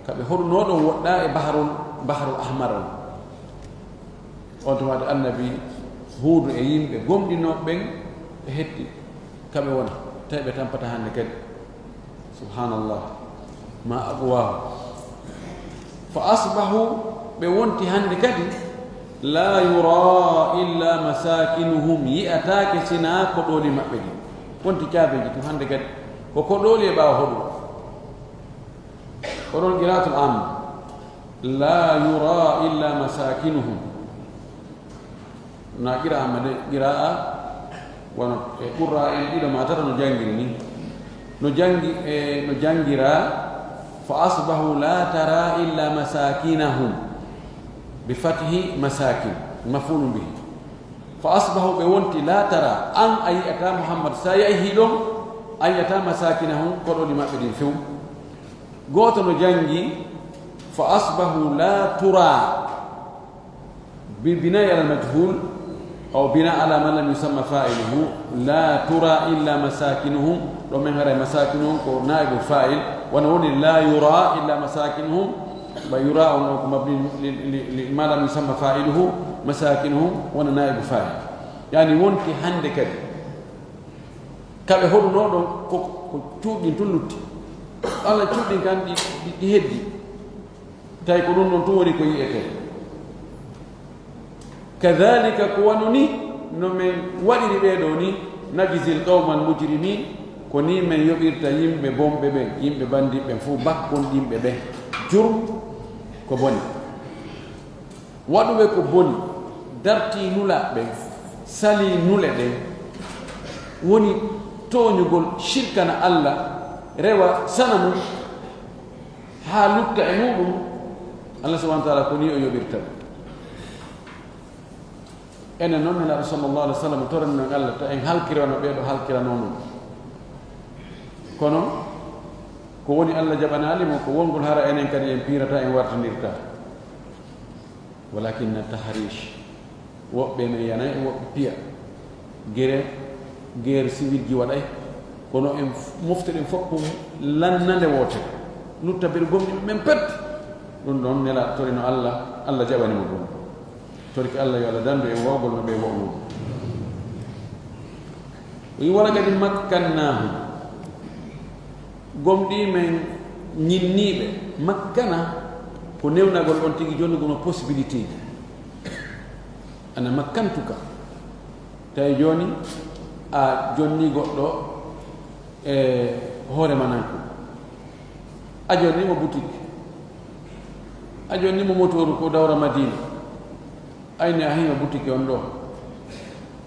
Ka ɓe hoɗunoo ɗon woɗɗaa e baharul, baharul ahmar on. On tuma waɗi annabi Huudu e yimɓe gomɗinooɓe ɓen ɓe hetti ka ɓe wona, tawi ɓe tampata hannde kadi. Subhanallah. Ma aqwahu. Fa asbahu, ɓe wonti hannde kadi, la yura illa masakinuhum, yi'ataake sinaa koɗooli maɓɓe ɗin. Wonti caabeeji tun hannde kadi. Ko koɗooli e ɓaawo hoɗugo. Oɗon qiraatul amma. La yura illa masakinuhum. Na qira'a ma de, qira'a wano e qurra en ɗiɗo ma tato no janngiri ni. No janngi-, e, no janngira, fa asbahu la tara illa masakinahum. Bi fathi masakin, maf'ulun bihi. Fa asbahu, ɓe wonti, la tara, an a yi'ata Muhammad, sa yahi ɗon, a yi'ata masakinahum, koɗooli maɓɓe ɗin few. Gooto no janngi, fa asbahu la tura, bi bina ala majhul, aw bina ala man lam yusamma fa'iluhu, la tura illa masakinuhum, ɗo men haray masakinuhum ko naibu fa'il, wano woni la yura illa masakinuhum, ba yura on ko mabni li, li, li ma lam yusamma fa'iluhu, masakinuhum wona naibu fa'il. Yani wonti hannde kadi. Ka ɓe hoɗunoo ɗon, ko, ko cuuɗin tun lutti. Allah cuuɗin kan ɗi, ɗi, ɗi heddi. Tawi ko ɗum ɗon tun woni ko yi'etee. Kadhalika, ko wano ni no men waɗiri ɓee ɗoo ni, najzil qawmal mujrimin, ko ni men yoɓirta yimɓe bonɓe ɓen, yimɓe bandiɓe ɓen fof, bakkonɗinɓe ɓen. Jurm ko boni. Waɗuɓe ko boni, dartii nulaaɓe ɓen, salii nule ɗen, woni tooñugol, shirkana Allah, rewa sanamu, haa lutta e muɗum, Allah subhanahu wa ta'ala ko ni o yoɓirta ɗum. Enen noon, Nelaaɗo sallallahu alaihi wa sallam, torani men Allah, ta en halkirano ɓee ɗo halkiranoo non. Kono, ko woni Allah jaɓanaali mo, ko wongol hara enen kadi en piirata, en wartinirta. Walakinna tahrish. Woɓɓe men yanay, woɓɓe piya. Gere, guerre civile ji waɗay. Kono en f-, mofte ɗen fof ko lannande wootere. Lutta mbeɗa gomɗi ɓe men pet. Ɗum ɗon Nelaaɗo torino Allah, Allah jaɓani mo ɗum. Torki Allah yo Allah dandu e wowgol no ɓe wowno. O yi wala kadi makkannaahu. Gomɗi men ñinniiɓe. Makkana ko newnagol on tigi, jonnugol mo possibilité ji. Ana makkantuka. Tawi jooni a jonni goɗɗo e hoore ma nan ko. A jonni mo boutique. A jonni mo motooru ko dawra Madina. Ayni a hino boutique on ɗo.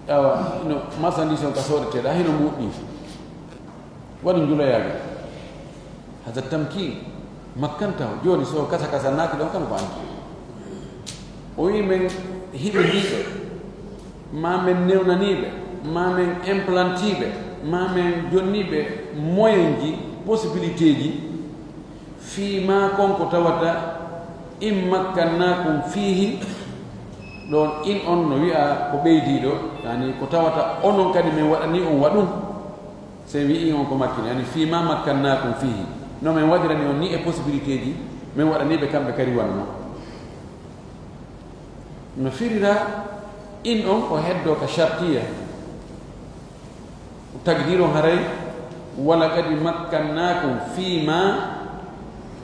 Awa, no marchandise on ka soodeteeɗo, a hino muɗɗi. Waɗi njuloyaagal. Hada tamkin. Makkanta o. Jooni so kasa kasa naati ɗon kam ko anndi. O wi men hiɓindiiɓe, ma men newnaniiɓe, ma men implantiiɓe, ma men jonniiɓe moyen ji, possibilité ji, fii ma kon ko tawata in makkannaakum fiihi, ɗon in on no wi'a ko ɓeydiiɗo, yani ko tawata onon kadi men waɗani on waɗum. So en wi'i on ko makkini, yani fii ma makkannaakum fiihi. No men waɗirani on ni e possibilité ji, men waɗani ɓe kamɓe kadi wanno. No firira in on o heddo ka shartiya. Tagdiron haray, wala kadi makkannaakum fii ma,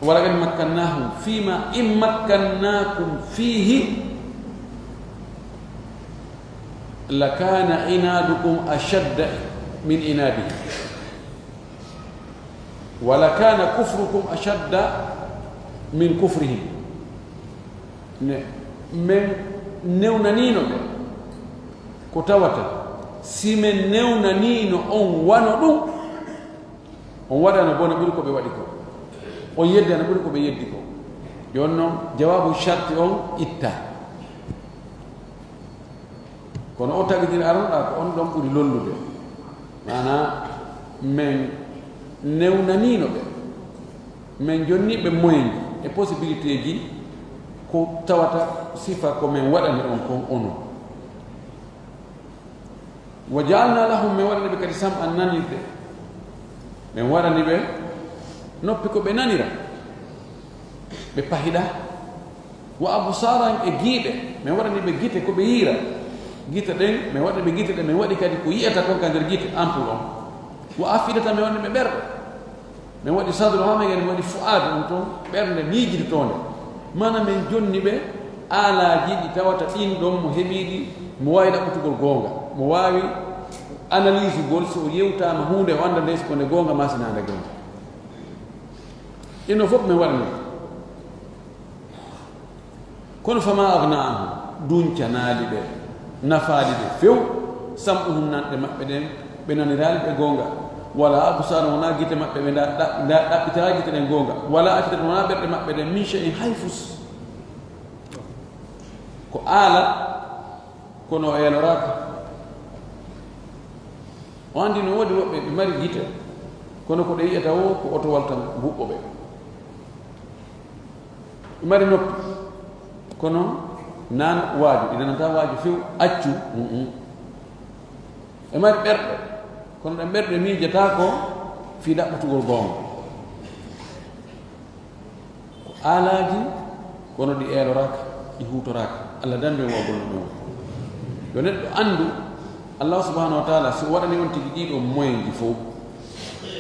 wala kadi makkannaahum fii ma in makkannaakum fiihi. Lakaana inaadukum ashadda min inaadihim, wa lakaana kufrukum ashadda min kufrihim. Ne, men newnaniino ɓe ko tawata si men newnaniino on wano ɗum, on waɗana bona ɓuri ko ɓe waɗi ko, on yeddana ɓuri ko ɓe yeddi ko. Jooni noon, jawaabu sharti on itta. Kono o tagitini aronoɗa ko on ɗon ɓuri lollude. Maanaa, men newnaniino ɓe, men jonni ɓe moyen e possibilité ji ko tawata sifa ko men waɗani on kon onon. Wa ja'alna lahum, men waɗani ɓe kadi sam'an nanirde, men waɗani ɓe noppi ko ɓe nanira, ɓe pahida. Wa absaran, e giiɗe, men waɗani ɓe gite ko ɓe yiira. Gite ɗen, men waɗani ɓe gite ɗen, men waɗi kadi ko yi'ata kon ka nder gite, ampoule on. Wa afidatan, men waɗani ɓe ɓerɗe. Men waɗi sadru, haa men kadi men waɗi fu'aadu, ɗum ton ɓernde miijitotoonde. Maanaa men jonni ɓe aalaaji ɗi tawata ɗin ɗon mo heɓiiɗi, mo waawi ɗaɓɓutugol goonga, mo waawi analysugol, so o yewtaama huunde o annda nde si ko nde goonga maa si naa nde goonga. Ɗin ɗon fof men waɗani. Kono fama agna anhum, duncanaali ɓe, nafaali ɓe few, sam'uhum, nanɗe maɓɓe ɗen, ɓe naniraali ɓe goonga, wala absaruhum, wonaa gite maɓɓe ɓe nda-, ɗa-, nda-, ɗaɓɓitaa gite ɗen goonga, wala afidatuhum, wonaa ɓerɗe maɓɓe ɗen, min shay'in, hay fus. Ko aala, kono o eeloraaka. O anndi no woodi woɓɓe ɓe mari gite, kono ko ɗe yi'ata wo ko otowal tan huɓɓo ɓe. Ɓe mari noppi, kono nana waaju, ɗi nanata waaju few, accu, mm, mm. Ɓe mari ɓerɗe, kono ɗen ɓerɗe miijata ko fii ɗaɓɓutugol goonga. Ko aalaaji, kono ɗi eeloraaka, ɗi huutoraaka. Allah dandu en wowgol no ɗum. Yo neɗɗo anndu, Allah subhanahu wa taala, si o waɗani on tigi ɗiɗo moyen ji fof,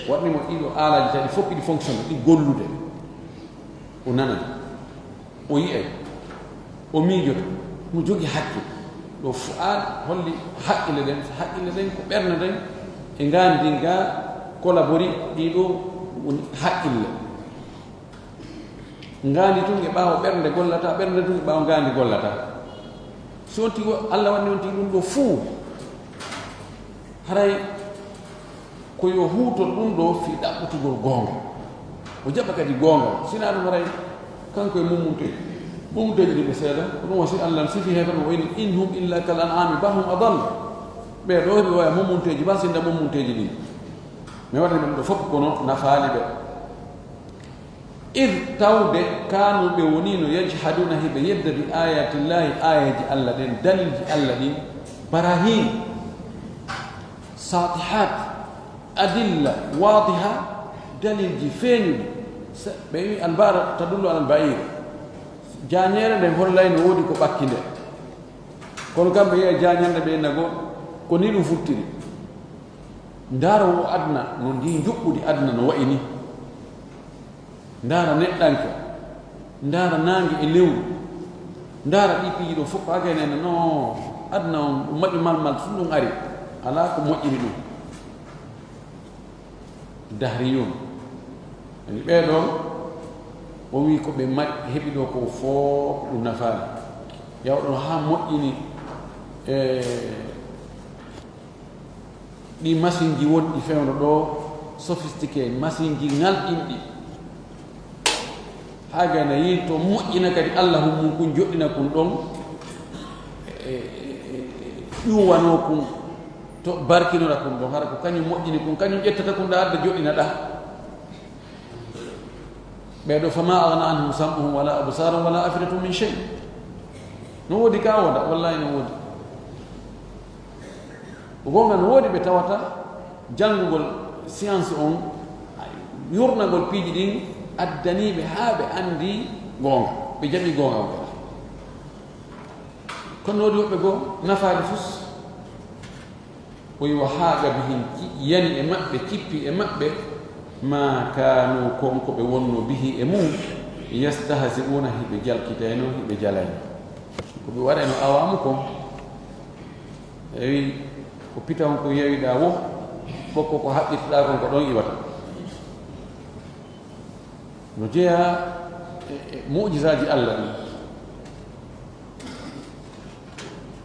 waɗani mo ɗiɗo aalaaji tawi ɗi fof ɗi fonctionne, ɗi gollude, o nanay, o yi'ay, o miijoto, mo jogi hakke. Ɗo fu'aad holli haqqille ɗen, haqqille ɗen ko ɓernde nden e ngaandi ndin ga collaboré, ɗiɗo woni haqqille. Ngaandi tun e ɓaawo ɓernde gollata, ɓernde tun e ɓaawo ngaandi gollata. Si on tigi, Allah wanni on tigi ɗum ɗo fuu, haray ko yo huutor ɗum ɗo fii ɗaɓɓutugol goonga. O jaɓa kadi goonga. Sinaa ɗum haray kanko e mummunteeji. Mummunteeji ɗin ɓe seeɗa, ko ɗum wasi Allah sifii heeferɓe o inni, "In hum illa kal an'ami bal hum adall." Ɓee ɗoo ɓe waya mummunteeji, bal sinda mummunteeji ɗin. Mi waɗani ɓe ɗum ɗo fof kono nafaali ɓe. Id, tawde, kaanu, ɓe woniino, yajhaduuna, hiɓe yedda, bi ayaatillaahi, aayeeji Alla ɗen, daliilji Alla ɗin, barahiin, saatihaat, adilla, waadiha, daliilji feeñuɗi. Sa-, ɓe wi albara tadullu alal ba'iir. Jaañeere nden hollayno woodi ko ɓakki nde. Kono kam ɓe yi'a jaañannde ɓe nago, ko ni ɗum futtiri. Ndaara wo aduna, no ndi njuɓɓudi aduna no wa'i ni. Ndaara neɗɗanke, ndaara naange e lewru, ndaara ɗi piiji ɗo fof, haa gayne no aduna on ɗum maƴu malmal tun ɗum ari, alaa ko moƴƴiri ɗum. Dahriyun. Ani ɓee ɗoo, o wii ko ɓe mari, heɓi ɗoo ko fof ɗum nafaali. Yawɗo no haa moƴƴini e ɗi masinji wonɗi fewndo ɗoo, sophistiqué, masinji ŋalɗinɗi. Haa gayna yii to moƴƴina kadi Alla hum mum kun joɗɗina kun ɗon, e, e, e, ƴuwanoo kun to barkinora kun ɗon, hara ko kañum moƴƴini kun, kañum ƴettata kun ɗa adda joɗɗina ɗa. Ɓee ɗoo, fama agna anhum sam'uhum wala absaruhum wala afidatum min shay. No woodi ka wooda, wallahi no woodi. Ko goonga, no woodi ɓe tawata janngugol science on, yurnagol piiji ɗin addanii ɓe haa ɓe anndi goonga, ɓe jaɓi goonga on kadi. Kono no woodi woɓɓe goo nafaali fus. O wi, wa haaqa bihim, ci-, yani e maɓɓe, cippi e maɓɓe, ma kaanu, kon ko ɓe wonno, bihi, e mum, yastahzi'uuna, hiɓe jalkitayno, hiɓe jalayno. Ko ɓe waɗayno awaamu kon. Ewi, ko pitan ko yawiɗaa wo, ɓokko ko haɓɓitoɗaa kon ko ɗon iwata. No jeyaa e, e mu'jizaaji Alla ɗin.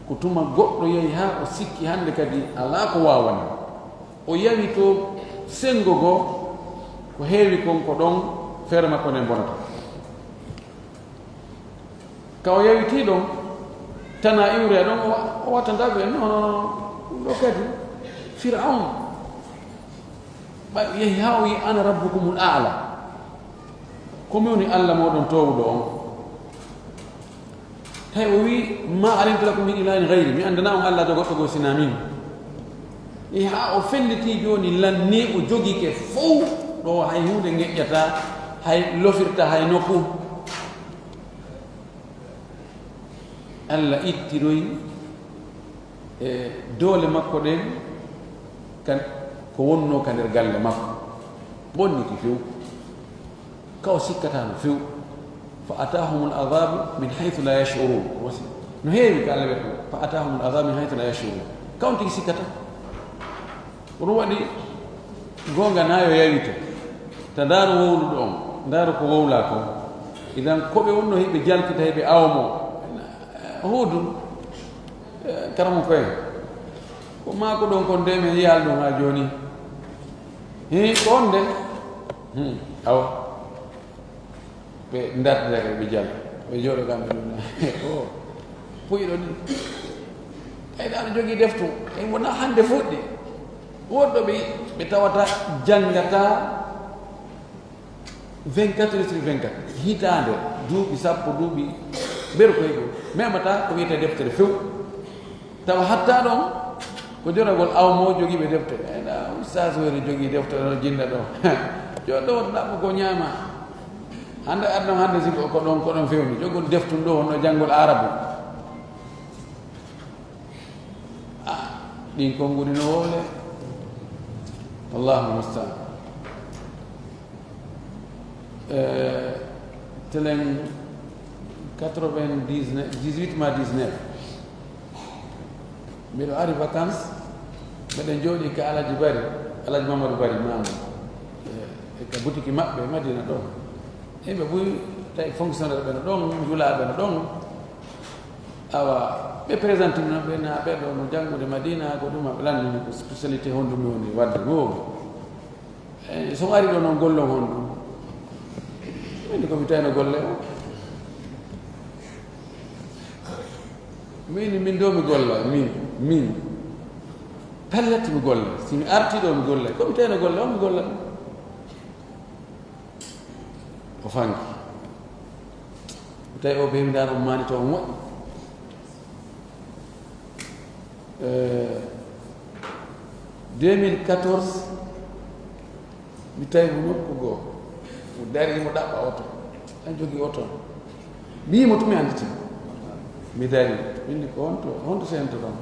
Ko tuma goɗɗo yahi haa o sikki hannde kadi alaa ko waawani. O yawi to senngo goo, ko heewi kon ko ɗon feere makko nden bonata. Ka o yawitii ɗon, tana iwre ɗon, o wa-, o watta ndaɓe, non, non, non, ɗum ɗo kadi, Fir'awn, ɓa-, yehi haa o wi'i, "Ana rabbukumul a'la." Ko mi woni Alla mooɗon toowuɗo on. Tawi o wi'i, "Ma alimtu lakum min ilahin ghayri." Mi anndanaa on Alla to goɗɗo goo sinaa min. E haa o felliti jooni lan ni o jogike fow ɗo hay huunde ngeƴƴata, hay lofirta hay nokku. Alla ittiroyi e doole makko ɗen, kan ko wonnoo ka nder galle makko. Bonniti few. Ka o sikkataano few. Fa atahumul azabu min haythu la yash'urun. Wasi. No heewi ka Alla wiyata. Fa atahumul azabu min haythu la yash'urun. Ka on tigi sikkata. Ko ɗum waɗi goonga na yo yawito. Ta ndaaru wowluɗo on, ndaaru ko wowlaa kon. Idan ko ɓe wonno hiɓe jalkita, hiɓe awmo. Huudu, eh, karamo koye. Ko maako ɗon kon de, mi yiyaali ɗum haa jooni. Hii, ko on de. Hmm, awa. Ɓe ndartira kadi, ɓe jala. Ɓe jooɗo kamɓe ɗum na. O, puyɗo ni. Ɓayda aɗa jogii deftu. E wona hannde fuɗɗi. Woɗɗo ɓe, ɓe tawata janngata vingt-quatre heures sur vingt-quatre. Hitaande, duuɓi sappo, duuɓi beru koye ɗum. Memata ko wiyetee deftere few. Tawa hatta ɗon, ko joragol aw mo jogiiɓe defte. Ena, ustaas woni jogii defte ɗo, jinna ɗo. Joɗɗo won ɗaɓɓo ko ñaama. Hannde aduna hannde si ko, ko ɗon, ko ɗon fewni. Jogol deftun ɗo, wonno janngol Arabu. Ah, ɗin konguɗi no wowle. Allahu mustaan. Eh, telen quatre-vingt-dix-neuf, dix-huit ma dix-neuf. Mbiɗo ari vacances, mbeɗen jooɗi ka Alhaji Bari, Alhaji Mamadou Bari, Mamadou. Eh, e ka butiki maɓɓe e Madina ɗo. Yimɓe buy tawi fonctionnaire ɓe no ɗon, njulaaɓe no ɗon. Awa, ɓe présente mi noon, ɓe na ɓe ɗo no janngude Madina, ko ɗum maɓɓe lanndini ko spécialité honɗum mi woni waɗde ɗo. Eh, so mi ari ɗo noon, gollon honɗum? Min ko mi tawno golle o. Min, min ɗo mi golla, min, min. Pellet mi golla. Si mi arti ɗo mi golla. Ko mi tawno golle o, mi golla ɗum. O fanki. Tawi o ɓe mi ndaara mo maani to o moƴƴi. Eh, deux mille quatorze, mi tawi mo nokku goo. Mo dari, mo ɗaɓɓa oto. An jogii oto. Mi yii mo tun, mi annditi. Mi dari. Min ni ko honto, honto sentoɗon?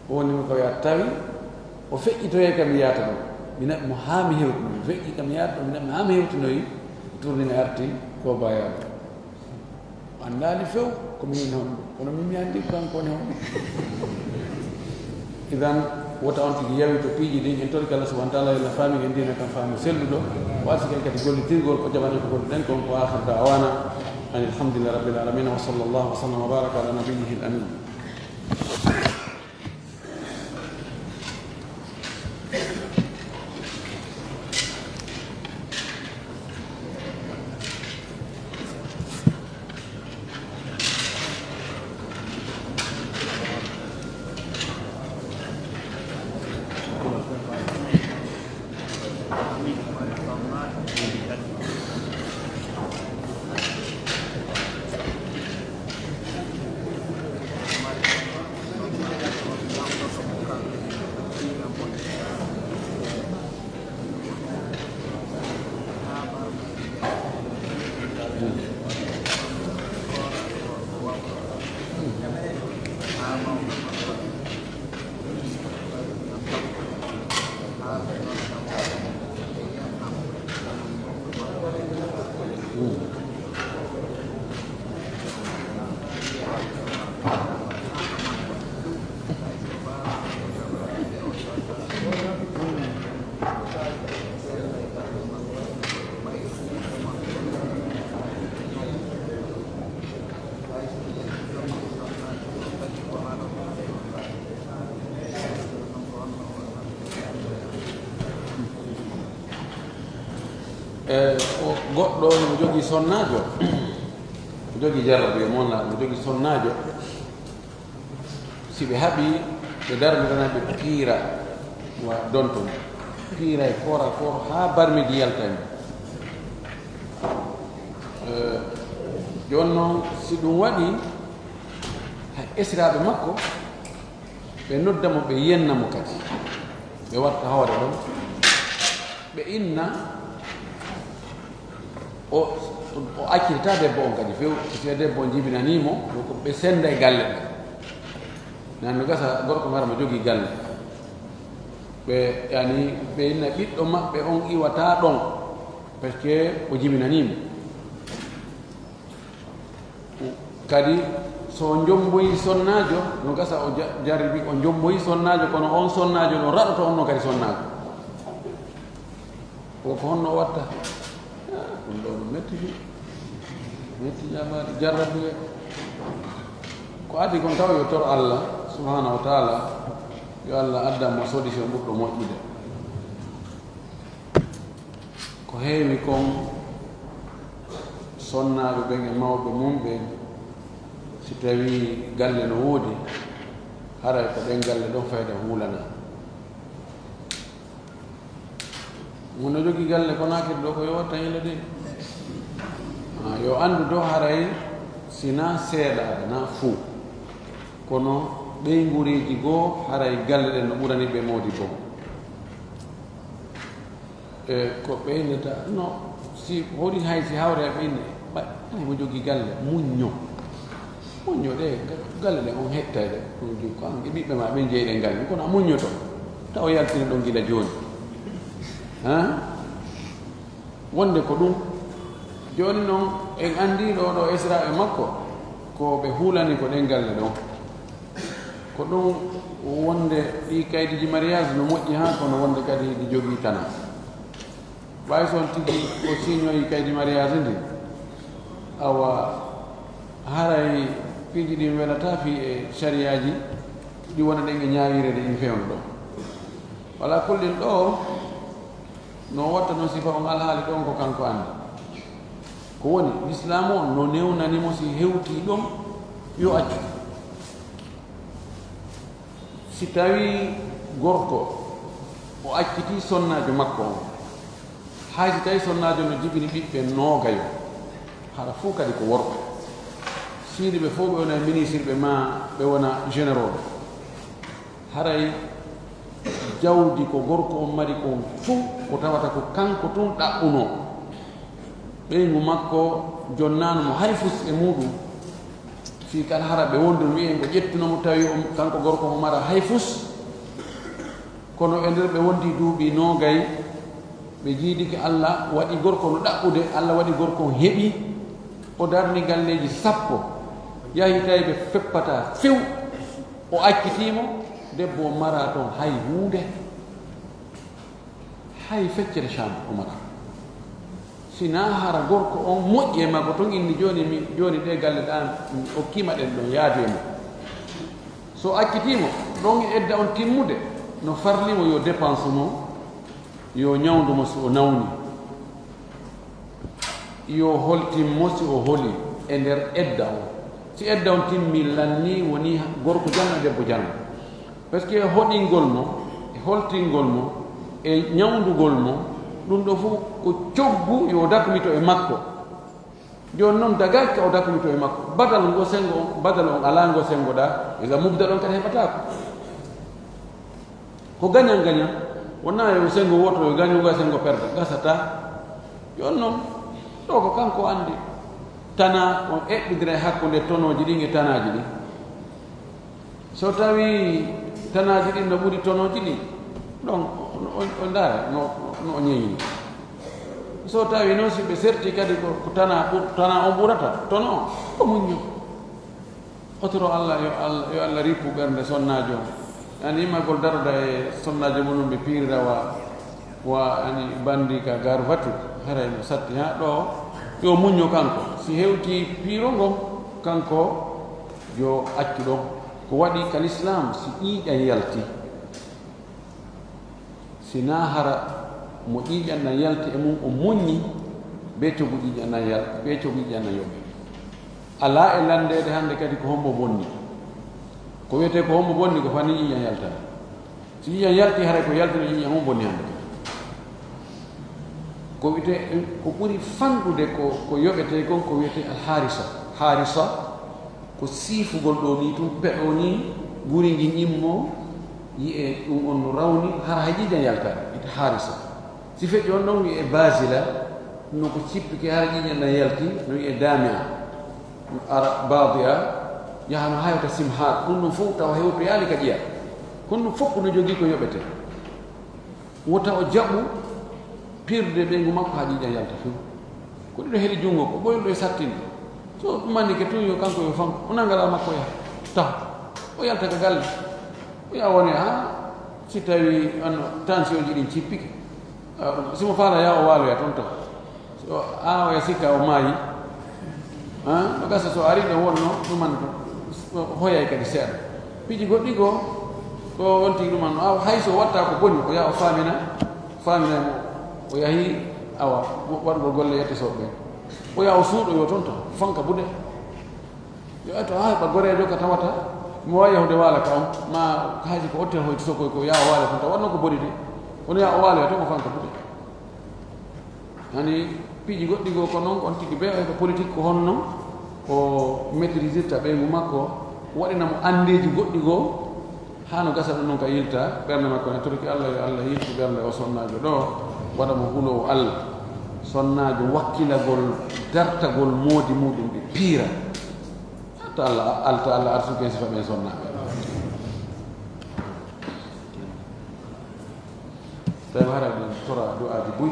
O woni mo ko ya tawi, o feƴƴitoyay kam mi yaata ɗon. Mi naɓi mo haa mi hewtinoyi. O feƴƴi kam mi yaata ɗon, mi naɓi mo haa mi hewtinoyi. Tourni mi arti ko bayaɗo. O anndaali few ko min woni honɗum. Kono min mi anndi ko kanko woni honɗum. Idan, wota on tigi yawi to piiji ɗin, en tori Allah subhanahu wa ta'ala, yo Allah faami en diina kan faamu selluɗo. O arsi ken kadi gollitirgol ko jaɓani ko golluɗen kon, ko akhir da'wana. Ani alhamdulillahi rabbil alamin, wa sallallahu wa sallam wa baraka ala nabiyyihi al-amin. E, o goɗɗo no jogii sonnaajo, o jogii jarrabuye mon laa, no jogii sonnaajo. Si ɓe haɓi, ɓe darndirana ɓe piira wa donton. Piira e koora koor haa barmidi yaltani. E, jooni noon, si ɗum waɗi, hay esiraaɓe makko, ɓe nodda mo, ɓe yenna mo kadi. Ɓe watta hoore ɗon. Ɓe inna, o, o accitata debbo on kadi few. Si debbo on jibinanii mo, ko ɓe senda e galle ɗen. Nan no gasa gorko ngar mo jogii galle. Ɓe, yani, ɓe inna ɓiɗɗo maɓɓe on iwata ɗon, parce que o jibinanii mo. Kadi, so o jomboyi sonnaajo, no gasa o ja-, jarribi, o jomboyi sonnaajo, kono on sonnaajo ɗon raɗoto on no kadi sonnaajo. O ko honno o watta? Ah, ɗum ɗo ɗum metti fi. Metti ñamaade, jarrabuye. Ko adi kon taw yo tor Allah, subhanahu wa ta'ala, yo Allah addan mo solution ɓurɗo moƴƴude. Ko heewi kon, sonnaaɓe ɓen e mawɓe mum ɓen, si tawii galle no woodi, haray ko ɗen galle ɗon fayda huulanaa. Mo no jogii galle ko naakiri ɗo, ko yo watta hila de. Ah, yo anndu do haray si na seeɗa, na fuu. Kono ɓeynguureeji goo, haray galle ɗen no ɓurani ɓe moodi bon. E ko ɓeynata, no, si hoɗi hay si hawre e ɓeynde, ɓay, ay mo jogii galle, muñño. Muñño de, ga-, galle ɗen on hettay de, ɗum jogii ko an e ɓiɓɓe ma ɓen jeyɗen galle, kono a muññoto, taw yaltini ɗon gila jooni. Han? Wonde ko ɗum. Jooni noon, en anndii ɗoo ɗoo esiraaɓe makko, ko ɓe hulani ko ɗen galle ɗon. Ko ɗum wonde ɗii kaydiiji mariage no moƴƴi haa kono wonde kadi ɗi jogii tanaa. Ɓay so on tigi o signoyi kaydi mariage ndi, awa haray piiji ɗin welataa fii e sariyaaji ɗi wona ɗen e ñaawireede ɗin fewndo ɗoo. Wala kullin ɗoo, no watta noon sifa on alhaali ɗon ko kanko anndi. Ko woni, Lislaamu on no newnani mo si hewtii ɗon, yo accu. Si tawii gorko o accitii sonnaajo makko on, Hay si tawi sonnaajo no jibini ɓiɓɓe noogayo, hara fuu kadi ko worɓe. Siidi ɓe fof ɓe wona ministre ɓe ma ɓe wona généraux. Haray jawdi ko gorko on mari kon fuu, ko tawata ko kanko tun ɗaɓɓunoo. Ɓeyngu makko jonnaano mo hay fus e muuɗum. Fii kan hara ɓe wondu wi'en ko ƴettuno mo tawi on, kanko gorko mo mara hay fus. Kono e nder ɓe wondi duuɓi noogay, ɓe jiidike Alla, waɗi gorko no ɗaɓɓude, Alla waɗi gorko on heɓi, o darni galleeji sappo, yahi tawi ɓe feppataa few, o accitii mo, debbo on maraa ton hay huunde, hay feccere chambre o maraa. Si naa hara gorko on moƴƴi e makko, ton inni jooni mi, jooni ɗee galle ɗan, mi okkii ma ɗen ɗon, yaadu e mo. So accitii mo, ɗon e edda on timmude, no farli mo yo dépense mo, yo ñawndu mo si o nawni, yo holtin mo si o holi e nder edda on. Si edda on timmi, lanni, woni gorko janno e debbo janno. Parce que hoɗingol mo, e holtingol mo, e ñawndugol mo, ɗum ɗo fof ko coggu yo o dakmito e makko. Jooni noon, dagaaki ka o dakmito e makko. Badal ngo senngo on, badal on alaa ngo senngoɗaa, ega mubdal on kadi heɓataa ko. Ko gañan gañan, wonaa yo senngo wooto, yo gaño ngo senngo perda, gasataa. Jooni noon, ɗo ko kanko anndi. Tanaa on eɓɓidira e hakkunde tonooji ɗin e tanaaji ɗin. So tawii tanaaji ɗin no ɓuri tonooji ɗin, ɗon o, o, o ndaara no, no o ñeeñi. So tawii noon si ɓe serti kadi ko, ko tanaa ɓur-, tanaa on ɓurata, tono on, o muñño. Otoro Allah, yo Allah, yo Allah rippu ɓernde sonnaajo on. Ani immagol daroda e sonnaajo mum, ɓe piirira wa, wa ani bandi ka gar vatu, haray no satti haa ɗo, yo muñño kanko. Si hewti piiro ngon, kanko yo accu ɗon. Ko waɗi ka lislaam, si ƴiiƴan yalti, si naa hara mo ƴiiƴan nan yalti e mum, o muññi, bee cogu ƴiiƴan nan yal-, bee cogu ƴiiƴan nan yoɓi. Alaa e lanndeede hannde kadi ko hombo bonni. Ko wiyetee ko hombo bonni, ko fani ƴiiƴan yaltani. Si ƴiiƴan yalti, haray ko yaltino ƴiiƴan on bonni hannde kadi. Ko wiyetee, ko ɓuri fanɗude ko, ko yoɓetee kon, ko wiyetee alhaarisa. Haarisa ko siifugol ɗo nii tun, peɗo nii, guri ngin immo, yi'e ɗum on no rawni, hara hay ƴiiƴan yaltaani, wiyetee haarisa. Si feƴƴi on ɗon wi'e Basila, no ko cippike hara ƴiiƴan ɗan yalti, no wi'e Damia. Ara Badia, yahano hay wota Simhar. Ɗum ɗon fof tawa hewtoyaali ka ƴiya. Kono ɗum fof no jogii ko yoɓetee. Wota o jaɓu pirde ɓeyngu makko haa ƴiiƴan yalta few. Ko ɗiɗo heli junngo, ko ɓoyruɗo e sattinde. So ɗummanike tun yo kanko yo fanko, o nanga law makko yaha. Taw o yalta ka galle. O yaha woni haa si tawi on tension ji ɗin cippike. Ah, si mo faala yaa o waaloya toon taw. So aawoya sikka o maayi. Ah, no gasa so ari ɗo wonno ɗuman ko hoyay kadi seeɗa. Piiji goɗɗi goo ko on tigi ɗuman no aw hay so watta ko boni o yaa o faamina, faamina mo o yahi awa waɗugol golle yette soɓe ɓen. O yaa o suuɗoyo toon taw fanka bude. Yo eto haa heɓa goreejo ka tawata mo waawi yahude waala ka on, ma haji ko otel hoyti sokoy ko yaa o waale toon taw, waɗno ko boni de. Kono yaa o waaloya toon o fanka buɗe. Hani piiji goɗɗi goo ko noon, on tigi bee o heɓa politique ko honno, ko maîtrisirta ɓeyngu makko, waɗina mo anndeeji goɗɗi goo, haa no gasa ɗum noon ka yilta ɓernde makko ne. Torki Allah yo Allah yiltu ɓernde o sonnaajo ɗo, waɗa mo huloowo Allah. Sonnaajo wakkilagol, dartagol moodi muuɗum ɗi piira. Alta Allah, alta Allah arsuke sifa ɓen sonnaaɓe. Tawi hara ɗum tora du'aaji buy.